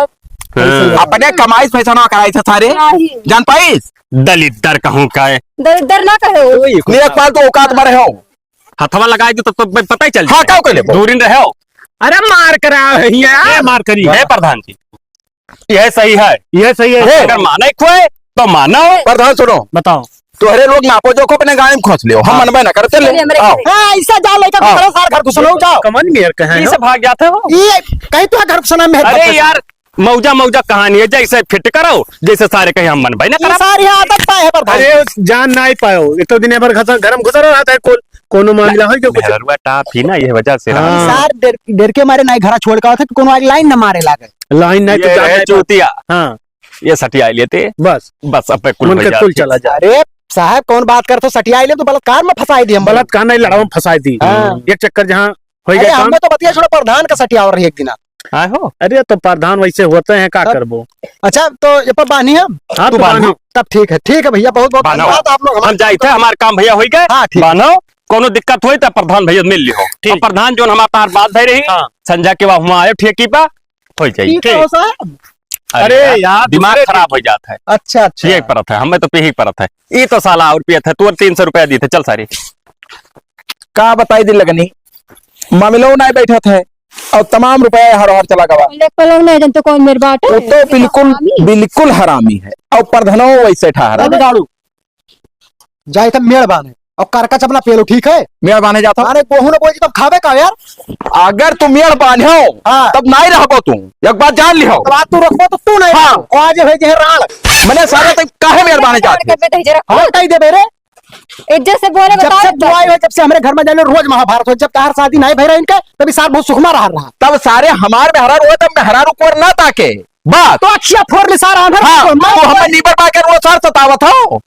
हाँ। अपने कमाई से फैसनमा कराई थे सारे। नहीं। जान पाइस? दलिद्दर कहूँ का है। दलिद्दर ना कहे हो। लेखपाल तो औकात में रहो। हथवा लगाए दे तो, तो पता ही चल हाँ, जाए। का कहले बा? दूरिन रहो। अरे मार करा है यहाँ। ये मार करी। हे प्रधान जी, यह सही है। यह सही है। अगर माने खोए तो मानो। प्रधान सुनो। बताओ। तोहरे लोग नापो जोखो अपने गाड़ी में खोस लियो। हम हाँ। मनबे ना करते ले। चलिए, मेरे आओ। घर। हाँ, ऐसा जाओ लड़का को आओ। करो सार घर घुसनो जाओ। कमन मेयर कहे ये हो? सब भाग जाते हो। ये कहीं तो घर घुसना मेहर अरे करते यार, मौजा मौजा कहानी है, जैसे फिट करो, जैसे सारे कहीं हम मनबे ना ये करब। सारी आदत पाए है प्रधान। अरे, जान नहीं पायो, इतो दिन भर घर, घर में घुसा रहा था, को-, कोनो मामला हो क्या कुछ? मेहररुआ टाप ही ना, ये वजह से हाँ। सार डर, डर के मारे नहीं घरा छोड़ के आवत है कि कोनो आज लाइन न मारे लागे। लाइन नहीं तो ये जान रहे नहीं पायो। चूतिया। हाँ। ये सटिया लेते। बस। बस, अब कुल मन हो के जाते। कुल चला जाए। अरे साहब, कौन बात करत हो? सटिया ले तो बलात्कार में फंसाई दी हम। बलात्कार नहीं, लड़ावा में फंसाई दी। हाँ। एक चक्कर जहाँ हो अरे, गया काम। हमें तो बतिया छोड़ा, प्रधान का सटिया और रही एक दिन। आए हो? अरे, तो प्रधान वैसे होते हैं, का तब करबो? अच्छा, तो ये पर बांधी हम? हाँ, तू तो बांध। बांधो। तब ठीक है, ठीक है भैया, बहुत बहुत बांधो। धन्यवाद आप लोग हमारे हम जाइत है, हमार काम भैया होई गए। हाँ, ठीक। बांधो, कोनो दिक्कत होई तो प्रधान भैया मिल लिहो। ठीक। अब प्रधान जोन हमार तार बात भई रही, हाँ। संझा के बाद हुआँ आयो ठेकी पा, होई जाई। ठीक है, ठीक। हो साहब। अरे अरे यार, यार, दिमाग दूसरे खराब ठेकी। हो जात है। अच्छा, अच्छा। ये परत है, हमें तो पीही परत है। ई तो साला और पियत है, तू तीन सौ रुपया दी थे, चल सारी। का बताई दिल लगनी, मामलो नहीं बैठत है और तमाम रुपया हर हर चला गवा। पलंग पलंग नहीं जानते कौन मेरे बाटे। वो तो बिल्कुल, हरामी। बिल्कुल हरामी है और प्रधानो वैसे ठहरा। अरे दारू, जाए थे मेड़ बांधे और करका चपला पेलो, ठीक है? मेड़ बांधे जाता हूँ। अरे कोहू ना बोल तब खावे का यार? अगर तू मेड़ बांधे हो, हाँ। तब नहीं रहबो तू, एक बात जान लिहो। तब आज तू रखबो तो तू नहीं हाँ। रहो। आज है जे राड़। मैंने सारे तक काहे मेड़ बांधे जाते? हम कह दे बेरे। इज्जत से बोले, जब बताओ से इज्जत बुआई से। हुआ, जब से हमरे घर में जाने रोज महाभारत हो, जब तहार शादी नहीं भई रहा इनका, तभी सार बहुत सुखमा रहा रहा। तब सारे हमार मेहरारू हो, तब मेहरारू को ना ताके। बात। तो अखिया फोड़ ले सार, आंधर हाँ, को, मार वो दे। हमें नीबर बाकर वो सार सतावत हो।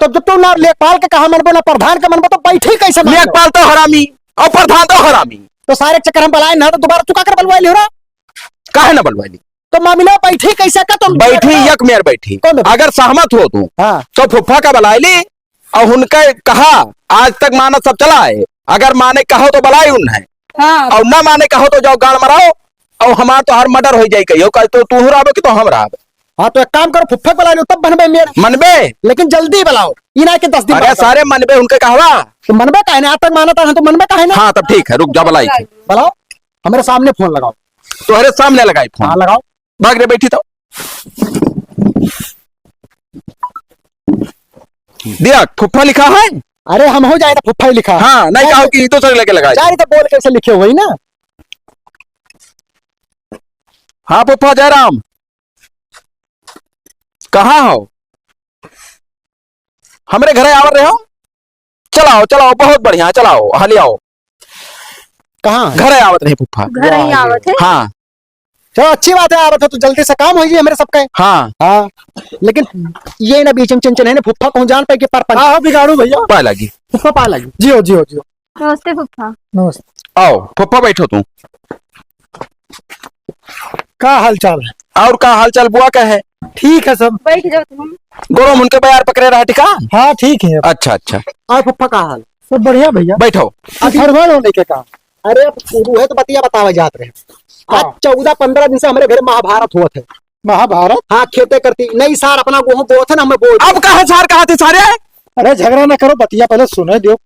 तो जब तू ना लेखपाल के कहा मनबो, ना प्रधान के मनबो, तो बैठी कैसे मनबो? लेखपाल तो हरामी और प्रधान तो हरामी। तो सारे चक्कर हम बलाए ना, तो दोबारा चुका कर बलवाए लियो ना। काहे ना बलवाए ली? तो मामला बैठी कैसे का तुम बैठी, एक मेयर बैठी। कौन बैठी? अगर सहमत हो तू, हाँ। तो फुफ्फा का बलाई ली और उनका कहा, आज तक मानत सब चला है, अगर माने कहो तो बलाई उन्हें, हाँ। और ना माने कहो तो जाओ गाड़ मराओ, और हमार तो हर मर्डर हो जाए कहियो, कल तो तू रहबो कि तो हम रहब। हाँ, तो एक काम करो, फुफ्फा के बलाई लो, तब बनबे मेयर। मनबे? लेकिन जल्दी बलाओ, ई ना कि दस दिन अरे बाद। सारे मनबे उनके कहवा। तो मनबे काहे ना, आज तक मानत है तो मनबे काहे ना? हाँ, तब ठीक है, रुक जा, बलाई। बलाओ, हमारे सामने फोन लगाओ। तोहरे सामने लगाई फोन। हाँ, लगाओ। भाग रे, बैठी तो। दिया, फुफ्फा लिखा है? अरे, हम हो जाए तो फुफ्फा ही लिखा। हाँ, नहीं जाए कहो तो कि दूसरे लेके लगाए। जाए तो बोल कैसे लिखे हुए ना। हाँ, फुफ्फा जयराम, कहाँ हो? हमरे घरे आवर रहे हो? चलाओ, चलाओ, बहुत बढ़िया, चलाओ, हाली आओ। कहाँ? घरे आवत रहे फुफ्फा। घरे ही वाह। आवत है। हाँ। चलो, अच्छी बात है, आवत है तो जल्दी से काम होइ जाए हमरे सबके। हाँ। हाँ, लेकिन ये ना बीच में चंचन है ना, फुफ्फा कहूँ जान पाए कि पर पंच। हाँ, हाँ, बिगाड़ू भैया। पाए लागी। फुफ्फा पाए लागी। जियो, जियो, जियो। नमस्ते फुफ्फा। नमस्ते। आओ फुफ्फा, बैठो तू। का हाल चाल है? और का हाल चाल बुआ का है? ठीक है सब। बैठ जाओ तुम। गोरो मुन के बयार पकड़े रहा, ठीक है? हाँ, ठीक है। अच्छा, अच्छा। और फुफ्फा का हाल? सब बढ़िया भैया। बैठो। अभी हड़बड़ होने के काम। अरे, अब शुरू है तो बतिया बतावे जात रहे। आज हाँ। चौदह पन्द्रह दिन से हमरे घर महाभारत होत है। महाभारत? हाँ, खेते करती। नहीं सार, अपना गोहूँ बोत है ना, हमें बोल अब कहाँ सार कहा थे सारे? अरे, झगड़ा ना करो, बतिया पहले सुने दियो।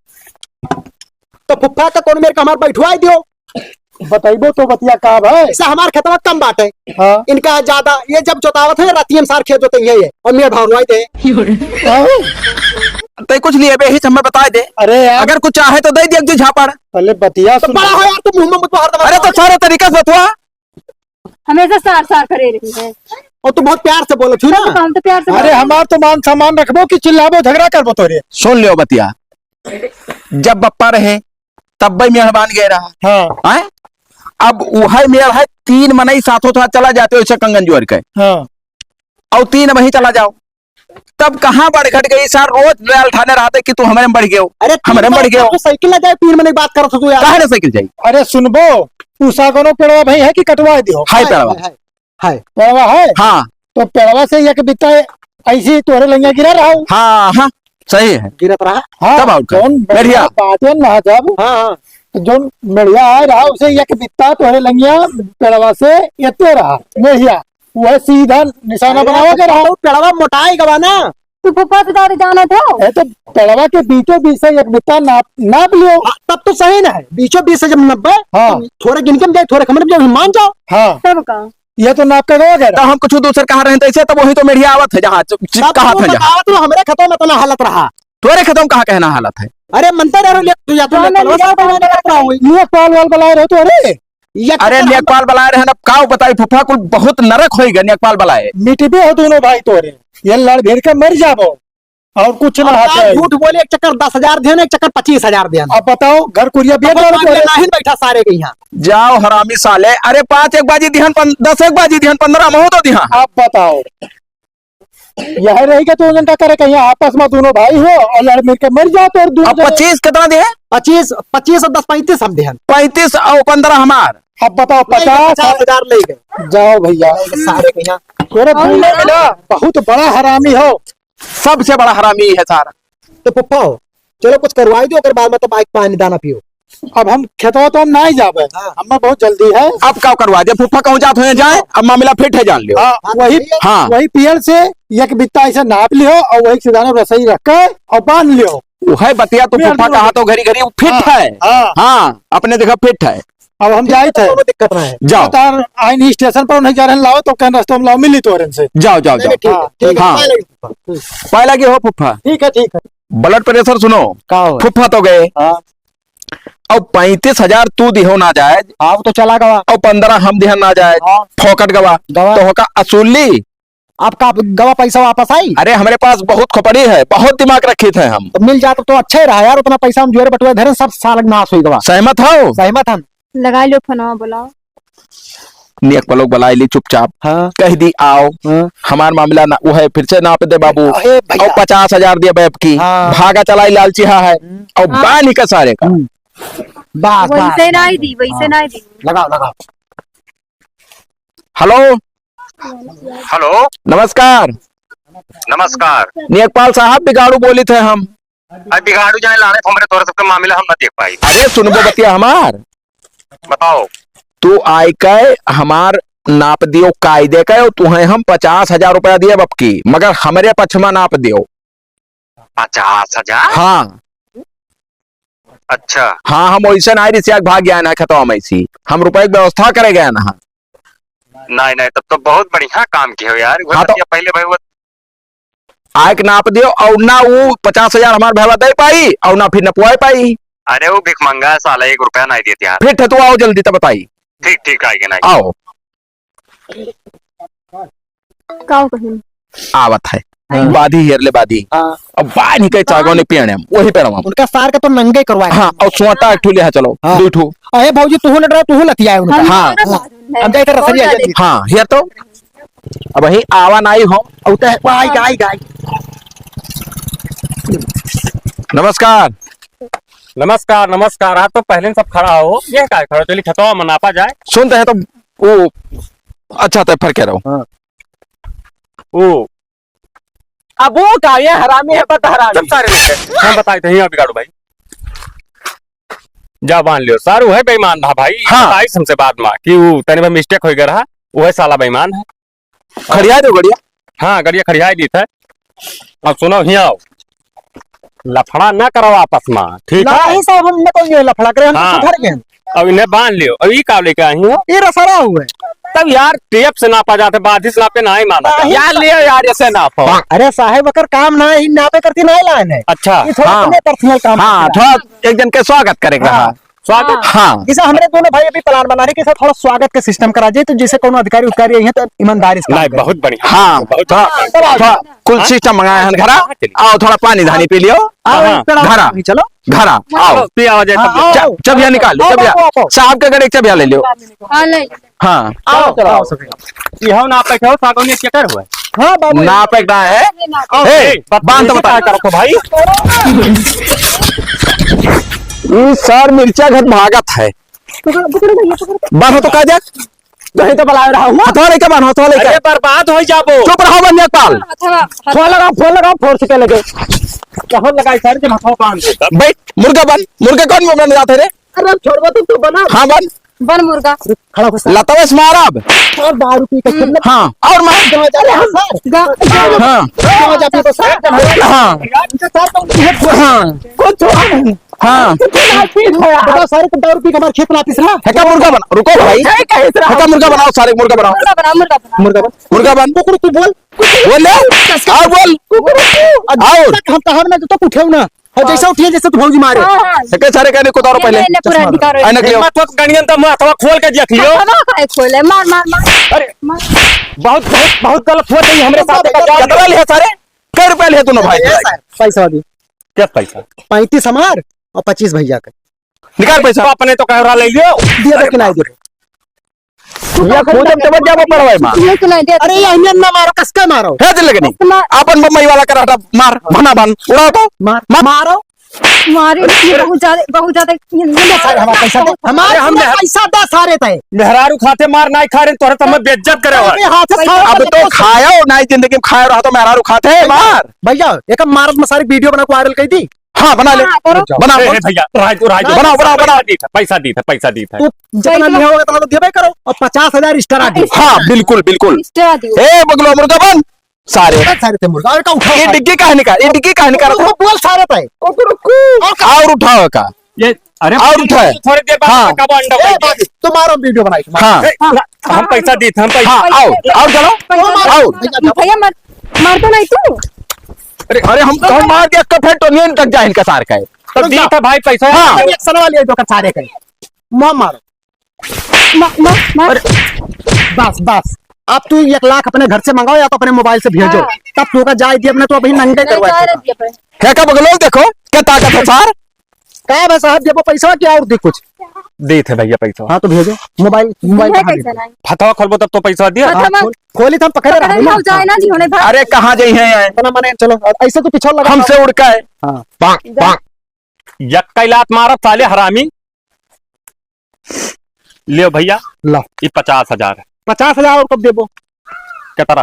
तो फुफ्फा का कौन मेरे का हमार बैठवाए दियो? बताइबो तो बतिया का भाई? ऐसा हमार खेतवा कम बाटे। हाँ। इनका ज्यादा, ये जब जोतावत है, रातिये में सार खेत जोते हैं ये, और मेरे भरवाई दे। हाँ। तो कुछ नहीं है बे, ही हमें बताए दे। अरे यार। अगर कुछ चाहे तो दे दे एक दो झापड़। पहले बतिया तो सुन। बड़ा हो यार, तू मुंह में मत बाहर दबा। अरे तो सारे तरीका से बतवा। हमेशा सार सार करे रही है। और तू बहुत प्यार से बोलत ही ना। तो हम तो प्यार से अरे बोलत ही। हमार तो मान सम्मान रखबो कि चिल्लाबो झगड़ा करबो तोरे? सुन लियो बतिया, जब बप्पा रहे तब भाई मेहरबान गए रहा। हाँ। हैं? अब उहै मेड़ है, तीन मनई साथो साथ चला जाते हो ऐसे कंगन जोड़ के। हाँ। और तीन वहीं चला जाओ, तब कहाँ बढ़ घट गई सार? रोज डाल ठाने रहते कि तू हमरे में बढ़ गयो, अरे, तीन हमरे में बढ़ बार गयो। तो साइकिल ना जाए, तीन मनई बात करत हो तू यार। काहे ना साइकिल जाई? अरे सुनबो, तू सागनो पेड़वा भाई है कि कटवा दियो? हाय हाय, पेड़वा। हाय, हाय। हाय। पेड़वा है? हाँ। तो पेड़वा से एक बित्ता ऐसी तोहरे लंगिया गिरा रहा हूँ। हाँ, हाँ, सही है। गिरत रहा। हाँ, तब और का? जौन बढ़िया। बातें ना जब हाँ, हाँ। तो जौन मेढ़िया आए रहा, उसे एक बित्ता तोहरे लंगिया पेड़वा से एते रहा, मेढ़िया। वह सीधा निशाना अरे, बनावा के रहा। तो पेड़वा मोटाई गवा ना। तू फुफ्फा से ज्यादा जानत हो। ए, तो पेड़वा के बीचों बीच से एक बित्ता नाप, नाप लियो। हाँ, तब तो सही ना है। बीचों बीच से जब नब्बे, हाँ। तो थोड़े गिन के हम जाए, थोड़े कम में जाए, मान जाओ। हाँ। तब का? यह तो नाप के गवा गया। तो हम कुछ दूसर कहा रहे थे इसे, तब वही तो मेढ़िया आवत है जहाँ च-, च-, तब कहा तू था जहाँ। बतावत रहो, हमरे खेतों में इतना हालत रहा। तोरे खेतों में कहाँ कहना हालत है? अरे मनते रहो, ले, तू या तो हाँ, ले, मैं पलवा लिया साहब, तो मैंने मैंने कहा हुई। ये कॉल वॉल बुलाए रहो तो, अरे। ये अरे, कहाँ नेकपाल बुलाए रहे ना, का बताई फूफा, कुल बहुत नरक होई गए नेकपाल बुलाए। मिटबे हो दोनों भाई तोरे, ये लड़ भिड़ के मर जाबो। और कुछ ना और होता है। झूठ बोले, एक चक्कर दस हजार देन, एक चक्कर पच्चीस हजार देन। अब बताओ, घर कुरिया बेच अब डालो मांगे तो। नाहीं बैठा सारे के यहाँ। जाओ हरामी साले, अरे पाँच एक बाजी दिहन, पन-, दस एक बाजी दिहन, पन्द्रह महू तो दिहा। अब बताओ, यह रही के तो उनका करे कहीं आपस में दोनों भाई हो और लड़ मिल के मर जाओ तो और दोनों अब जने पच्चीस कितना दिहे? पच्चीस, पच्चीस और दस पैंतीस हम दिहन। पैंतीस और पन्द्रह हमार। अब बताओ, नहीं, पचास। पचास हजार ले गए। जाओ भैया। सारे के यहाँ। तोरे और दोनों ना। मिला, बहुत बड़ा हरामी हो। सबसे बड़ा हरामी है सारा। तो फुफ्फा हो, चलो कुछ करवाई दो, ओकर बाद में तो बाइक पानी दाना पियो। अब हम खेतवा तो हम नाहीं जाबे, हाँ। हमें बहुत जल्दी है। अब का करवा दे, फुफ्फा कहूँ जात हुए जाए, हाँ। अब मामला फिट है, जान लियो। हाँ, हाँ, वही, सही है। हाँ। वही पियल से एक बित्ता ऐसे नाप लियो और वही सीधा रसोई रख के और बांध लियो। वो है बतिया तो मेहर फुफ्फा कहा तो घरी घरी फिट हाँ, है। हाँ। हाँ, अपने देखा फिट है। अब हम जाइत तो है। कोनो दिक्कत ना है। जाओ। तार आइन स्टेशन पर उन्हें जा रहे हैं, लाओ तो कहन रास्ते में लाओ, मिली तो से। जाओ, जाओ, नहीं, जाओ। ठीक है, हाँ, ठीक है, हाँ। पाए लगी फुफ्फा। पाए लगी हो फुफ्फा। ठीक है, ठीक है। Blood pressure सुनो। का हो? फुफ्फा तो गए। हाँ। अब पैंतीस हजार तू दिहो ना जायज। हाँ, वो तो चला गवा। और पन्द्रह हम दिहन ना जायज। हाँ। फोकट गवा। गवा। तो होका असूली। आपका गवा पैसा वापस आई? अरे, हमरे पास बहुत खोपड़ी है, बहुत दिमाग रखी थे हम। तो मिल जात तो अच्छा ही रहा यार, उतना पैसा हम जोरे बटुए धरे, सब साल नाश हुई गवा। सहमत हो? सहमत हम। लगाई लो फोनवा, बोलाओ। नेक पलोक बुलाई ली चुपचाप। हाँ। कह दी, "आओ, हाँ। हमार मामला ना, वो है, फिर से नाप दे बाबू। अरे भैया। और पचास हजार दे बैब की। हाँ। भागा चलाई लालची हा है। हम्म। और हाँ। बांध के सारे का।" हम्म। बस, वैसे बस। नहीं दी, वैसे हाँ। नहीं दी। लगाओ, लगाओ। हेलो। हेलो। नमस्कार। नमस्कार। नेकपाल साहब, बिगाड़ू बोलित है हम। अरे बिगाड़ू जाए लाड़े, हमरे तोरे सबके मामला हम ना देख पाई। अरे सुनबो बतिया हमार। बताओ। तू आइके हमार नाप दियो कायदे का, और तुहें हम पचास हजार रुपया दियब अबकी, मगर हमरे पक्ष में नाप दियो। पचास हजार? हाँ। अच्छा। हाँ, हम वैसे ना रिसिया के भाग गया ना खेतवा में ऐसी, हम रुपये की व्यवस्था करे गया ना। नहीं, नहीं, तब तो बहुत बढ़िया काम किए हो यार। वो हाँ, तो बतिया पहले भाई वो आइके नाप दियो, और ना वो पचास हजार हमार भैया दे पाई, और ना फिर नपवाए पाई। अरे वो भिखमंगा है साला, एक रुपया नहीं देते यार। फिर ठतुआ आओ जल्दी तो बताई। ठीक, ठीक, आएंगे, नहीं। आओ। का कहिन? आवत है। हाँ। बाधी हेर ले, बाधी। हाँ। अब बाय नहीं कहे चागो नहीं पियने, वही पे रहो। उनका सार का तो नंगे करवाए। हाँ, और सोटा एक ठो ले, हाँ, चलो, हाँ। दो ठो। अरे भौजी, तू न डरो, तू लतियाए उनका। हाँ। हाँ। हम जाए तो रसरिया जल्दी। हाँ, हेर तो। अब वही आवा नाई हो। और तो है, वो आई, आई, आई। नमस्कार। नमस्कार, नमस्कार। आप तो पहले से सब खड़ा हो, ये काय खड़ा हो? चलिए, खेतवा में नापा जाए। सुनते हैं तो वो अच्छा था, फिर कह रहा हूँ। हाँ। वो अब वो का, ये हरामी है, बद हरामी। सब सारे लेके। हम बताए थे, यहाँ बिगाड़ू भाई। जा बांध लियो। सारू है बेईमान था भाई। हाँ। बताइस हमसे बाद में कि वो तने में mistake हो गया रहा, वो है साला बेईमान है। खड़िया दो गड़िया। हाँ, गड़िया खड़िया दी थे। अब सुनो, हियाँ आओ। लफड़ा ना करो आपस में, ठीक है? नहीं साहब, हम न कोई ये लफड़ा करे, हम तो हाँ। सुधर गए। अब इन्हें बांध लियो। अब ई का लेके आई हो? ये रसरा हुआ है। तब यार, टेप से नापा जाता है, बाधी से नापे ना ही माना। नहीं। यार, लियो यार, ऐसे नापो। अरे साहब, अगर काम ना ही नापे करती ना ही लाइन है। अच्छा। ये थोड़ा हाँ। अपने personal काम हाँ, करती है। थोड़ा एक जन के स्वागत करेगा। हाँ। स्वागत? हाँ। जैसे हमरे दोनों भाई अभी plan बना रहे कि सर थोड़ा स्वागत का system करा जाए, तो जैसे कोनो अधिकारी उधिकारी आई है तो ईमानदारी से काम नहीं, करे। बहुत बढ़िया। हाँ, बहुत थोड़ा, बढ़िया। थोड़ा कुल हाँ? System मंगाए हैं घरा। हाँ, चलिए। आओ, थोड़ा पानी धानी पी लियो। आओ, हाँ। एक पेड़ा घरा। पानी, चलो। घरा, आओ। आओ, पी आओ, जाए हाँ, सब। आओ। चबिया निकाल लो, आओ, चबिया। आओ, आओ, आओ। साहब के घरे एक चबिया ले लियो। हाँ, ले। हाँ। आओ, चलो, चलो। आओ, सब। ये हो ना, आप बैठे हो, सागौन ये क्या कर हुआ है? हाँ, बाबू। ना पकड़ा है। आओ। ए, ए, बांध तो बता। क्या करो भाई? ई सार मिर्चा घर भागत है। पकड़ो, पकड़ो भैया, पकड़ो। बांधो तो का जा? कहीं तो बुला रहा हूँ। हथवा लेके बांधो, हथवा लेके। अरे बर्बाद हो जाबो। चुप रहो बनिया पाल। हथवा, हथवा। फोन लगाओ, फोन लगाओ, फोन से पहले के। फोन लगाई सर, जब हथवा बांध दे तब। बैठ, मुर्गा बन, मुर्गा कौन मुर्गा में जाते रे? अरे छोड़बो तो, तू बना। हाँ बन। बन मुर्गा। खड़ा हो सर। लतवा से मारब। और दारू पी के खेलने। हाँ, और मार। गाँव जा रहे हैं सर। गा-, हाँ। गाँव जा पी तो सर। हाँ। इनके साथ तो ये हाँ। कुछ हुआ नहीं। हाँ। कुछ हुआ नहीं है यार। बताओ, सारे को दारू पी के हमारे खेत में आतिस रहा। हेका मुर्गा बना, रुको भाई। है कहीं से रहा? हेका मुर्गा बनाओ, सारे मुर्गा बनाओ। मुर्गा बना, मुर्गा बना। मुर्गा बन। मुर्गा बन। कुकुर तू बोल। बोल ले। और बोल। कुकुर तू। और। हम तो हम ना तो उठेउ ना। और जैसे उठिए, जैसे तू भौजी मारे। हाँ, हाँ। हेका सारे कहने को तारो ये पहले। ले, ले, पूरा चश्मा निकालो। ऐनक लियो। हिम्मत हो तो गणियन तो मुँह अथवा खोल के देख लियो। अथवा काहे खोले? मार, मार, मार। अरे, मार। बहुत, बहुत, बहुत गलत हो रही है हमरे साथ। कतरा लिया सारे? कै रुपया लिहे दोनों भाई? ए, सर, पैसा दे। क्या पैसा? पैंतीस हमार और पच्चीस भैया के। निकाल पैसा। तो अपने तो कह रहा ले लियो। दिया तो कि नहीं दिया? ये खुद हम जब जाबो पड़वाई मार। ये तो नहीं दे। अरे, ये हमें ना मारो, कस के मारो? है दिल लगनी। कस के मार। अपन बम्बई वाला कराटा मार, भना भन, उड़ाओ तो। मार, मार। मारो। मारे, ये बहुत ज्यादा, बहुत ज्यादा, ये, ये सारे हमारा पैसा दे। हमारे अरे, हम हमने मेहर- पैसा दे सारे तय। मेहरारू खाते मार, नाई खा रहे, तोहरे तो हमें बेइज्जत करे हो। अरे, हाथ से पैसा खाओ। अब तो खायो, नाई जिंदगी में खायो रहा तो मेहरारू खाते, मार। भैया, एक हम मारत में सारी video बना के viral कर दी। हाँ, बना ले। हाँ, करो। बना। ए, ए, भैया, रहा दो, रहा दो। बनाओ, बनाओ, बनाओ। पैसा दी था, पैसा दी था, पैसा दी था। तू जितना लिया होगा, उतना तो देबे करो। और पचास हजार extra दे। हाँ, बिल्कुल, बिल्कुल। Extra दे। ए, बगलो मुर्गा बन। सारे। बहुत सारे थे मुर्गा। और का उठाओ ये सारे। डिग्गी काहे निकाल, ये डिग्गी काहे निकाल? रुको, बोल सारे पे। रुको, रुको। और का? और उठाओ का? ये, अरे, और उठाए। थोड़ी देर बाद हाँ। पक्का वो अंडा ए, बन गया। बाबू, तुम्हारा video बनाई, तुम्हारा। हाँ। ए, हम पैसा दी थे, हम पैसा। हाँ, आओ, आओ, चलो। पैसा आओ। भैया, मत, मार दो नहीं तू। अरे, अरे, हम, हम मार दिया, कफे तो नहीं तक जाए इनका सार का है। तो दी था भाई पैसा। हाँ। एक सनवा लिया जो कर सारे का। मार मारो। मा-, मा-, मा-, अरे, बस, बस। अब तू एक लाख अपने घर से मंगाओ या तो अपने mobile से भेजो। हाँ। तब तू का जाए दिए अपने, तो अभी नंगे नहीं, करवा जाए दे। दिए अपने। है का बगलो देखो, क्या ताकत है सार? का बस साहब, देबो पैसा क्या और दे कुछ? दे थे भैया पैसा। हाँ, तो भेजो। mobile, mobile तुम्हें कहाँ कैसा भेजो? नहीं? फतवा खोलबो तब तो पैसा दिया। फतवा हाँ, खोल, खोली तो हम पकड़े पकड़े रहो ना। ना जाए ना जी होने भाई। अरे, कहाँ जाई हैं यार? इतना मने, चलो, ऐसे तो पिछड़ लगा। हमसे उड़ का है। हाँ। पाक, जा। पाक। यक्का लात मारत साले हरामी। लियो भैया, ला। ये पचास हजार है। पचास हजार और कब देबो? केतरा?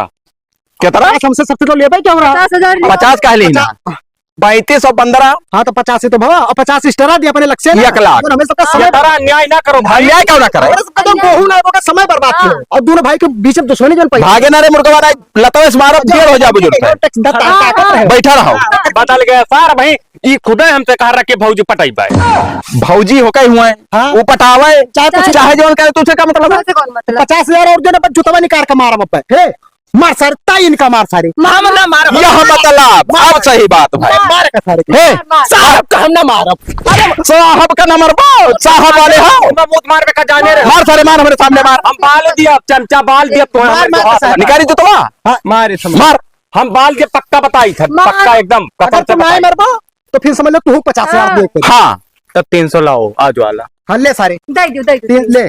केतरा? पचास हमसे सबसे तो लेबे क्या हो रहा? पचास हजार लेबो। पचास काहे लेना? पचास। पैंतीस और पन्द्रह। हाँ, तो पचास ही तो भवा, और पचास extra दिया अपने लग से ना। एक लाख। और हमें सबका समय केतरा अन्याय ना करो भाई। अन्याय क्यों ना करे? और सबका तो अन्याय। बहू ना होगा, समय बर्बाद हाँ। किया। और दोनों भाई के बीच में दुश्मनी जन पैदा। भागे ना रे मुर्गा वाला, लतवे से मारो, अच्छा, ढेर हो जाबो जरूरत है। हाँ, ताकत हाँ। है। बैठा रहो। हाँ। बदल गया सार भाई। ई खुदे हमसे कहा रहा कि भौजी पटाई पाए। भौजी हो कहीं हुआ है, हाँ। वो पटावे, चाहे कुछ, चाहे जौन करे, तुझसे का मतलब है? तुझसे कौन मतलब? पचास हजार और जो ना, बस जुतवा निकाल के मारब अब। हे, मार सारे, ताई इनका मार सारे। मार, हम ना मारब। यह मतलब, मार। अब सही बात भाई। मार का सारे। हे, मार, मार। साहब का हम ना मारब। अरे, साहब का ना मारबो, साहब वाले हो। हम मुंह मारबे का जाने रहे। मार सारे, मार हमारे सामने मार। हम बाल दिया, चमचा बाल दिया, तो मार, मार का सारे। निकारी जुतवा। हाँ, मार इस मार। हम बाल के पक्का बताई थे, मार। पक्का एकदम, कसम अगर से तू नाहीं बताई। मरबो, तो फिर समझ लो तू पचास हजार हाँ। दे के। हाँ, तब तीन सौ लाओ, आज वाला। हाँ, ले सारे। दे दो, दे दो। तीन, ले।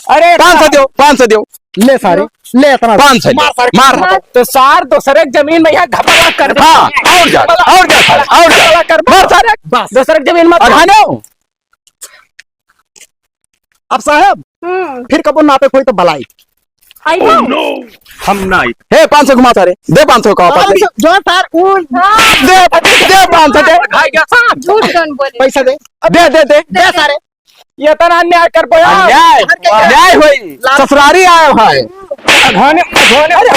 अरे, पाँच सौ दो, पाँच सौ दो। ले सारे, लो। ले इतना। पाँच सौ दो। मार सारे। मार। मार। तो सार दूसरे के जमीन में यहाँ घपला कर दे। हाँ, और जा, और जा सारे, और जा। घपला कर दे। मार सारे। बस। दूसरे के जमीन में। अरे, हाँ, नो। अब साहब, हम्म। फिर कबो नापे कोई तो बलाई। आई तो। हम ना आई। हे, पाँच सौ घुमा सारे, दे पाँच सौ का वापस। पाँच सौ, जो सार, उ दे, दे पाँच सौ दे। भाई, क्या साहब? झूठ कौन बोले? पैसा दे। दे, दे, दे। दे सारे। ये तो ना अन्याय कर पाया। अन्याय, अन्याय होई। ससुरारी आयो है। अघाने, अघाने। अरे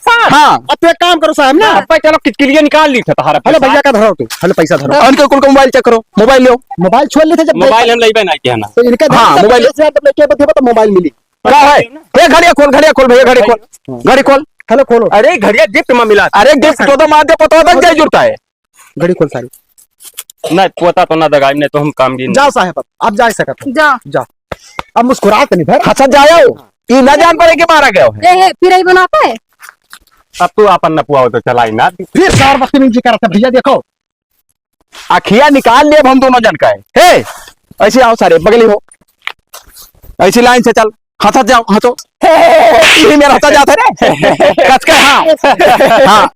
हाँ, हाँ। अब तो एक काम करो साहब ना। अब चलो किचकिलिया निकाल ली था तुम्हारा हेलो पैसा। भैया का धरो तू, हेलो पैसा धरो। हाँ। उनके कुल का मोबाइल चेक करो, मोबाइल लो। मोबाइल छोड़ लेते जब मोबाइल हम लइबे ना किया ना। तो इनका हाँ, मोबाइल। दस हजार जब लेके बतिया तो मोबाइल मिली। का है? ए, घड़िया खोल, घड़िया खोल भैया, घड़ी खोल, हाँ। घड़ी खोल। हेलो, खोलो। अरे, घड़िया गिफ्ट में मिला। अरे, गिफ्ट तो, तो मार दे, पता तक जाई जुड़ता है। घड़ी खोल सारी। नहीं, पोता तो ना दगाई, नहीं तो हम काम की नहीं। जाओ साहब, अब, अब जा सकत हो। जा। जा। अब मुस्कुरा के नहीं भर। अच्छा, जाओ। ई ना जान पड़े कि मारा गया है। ए, ए, फिर यही बनाता है? अब तू अपन नपुआ हो तो चलाई ना। फिर सार बदतमीजी करत है भैया, देखो। अखिया निकाल लेब हम दोनों जन का है। हे, ऐसे आओ सारे, बगली हो। ऐसी लाइन से चल। हंसत जाओ, हंसो। यही मेरा हंसा जाता है रे। कस के, हाँ। हाँ,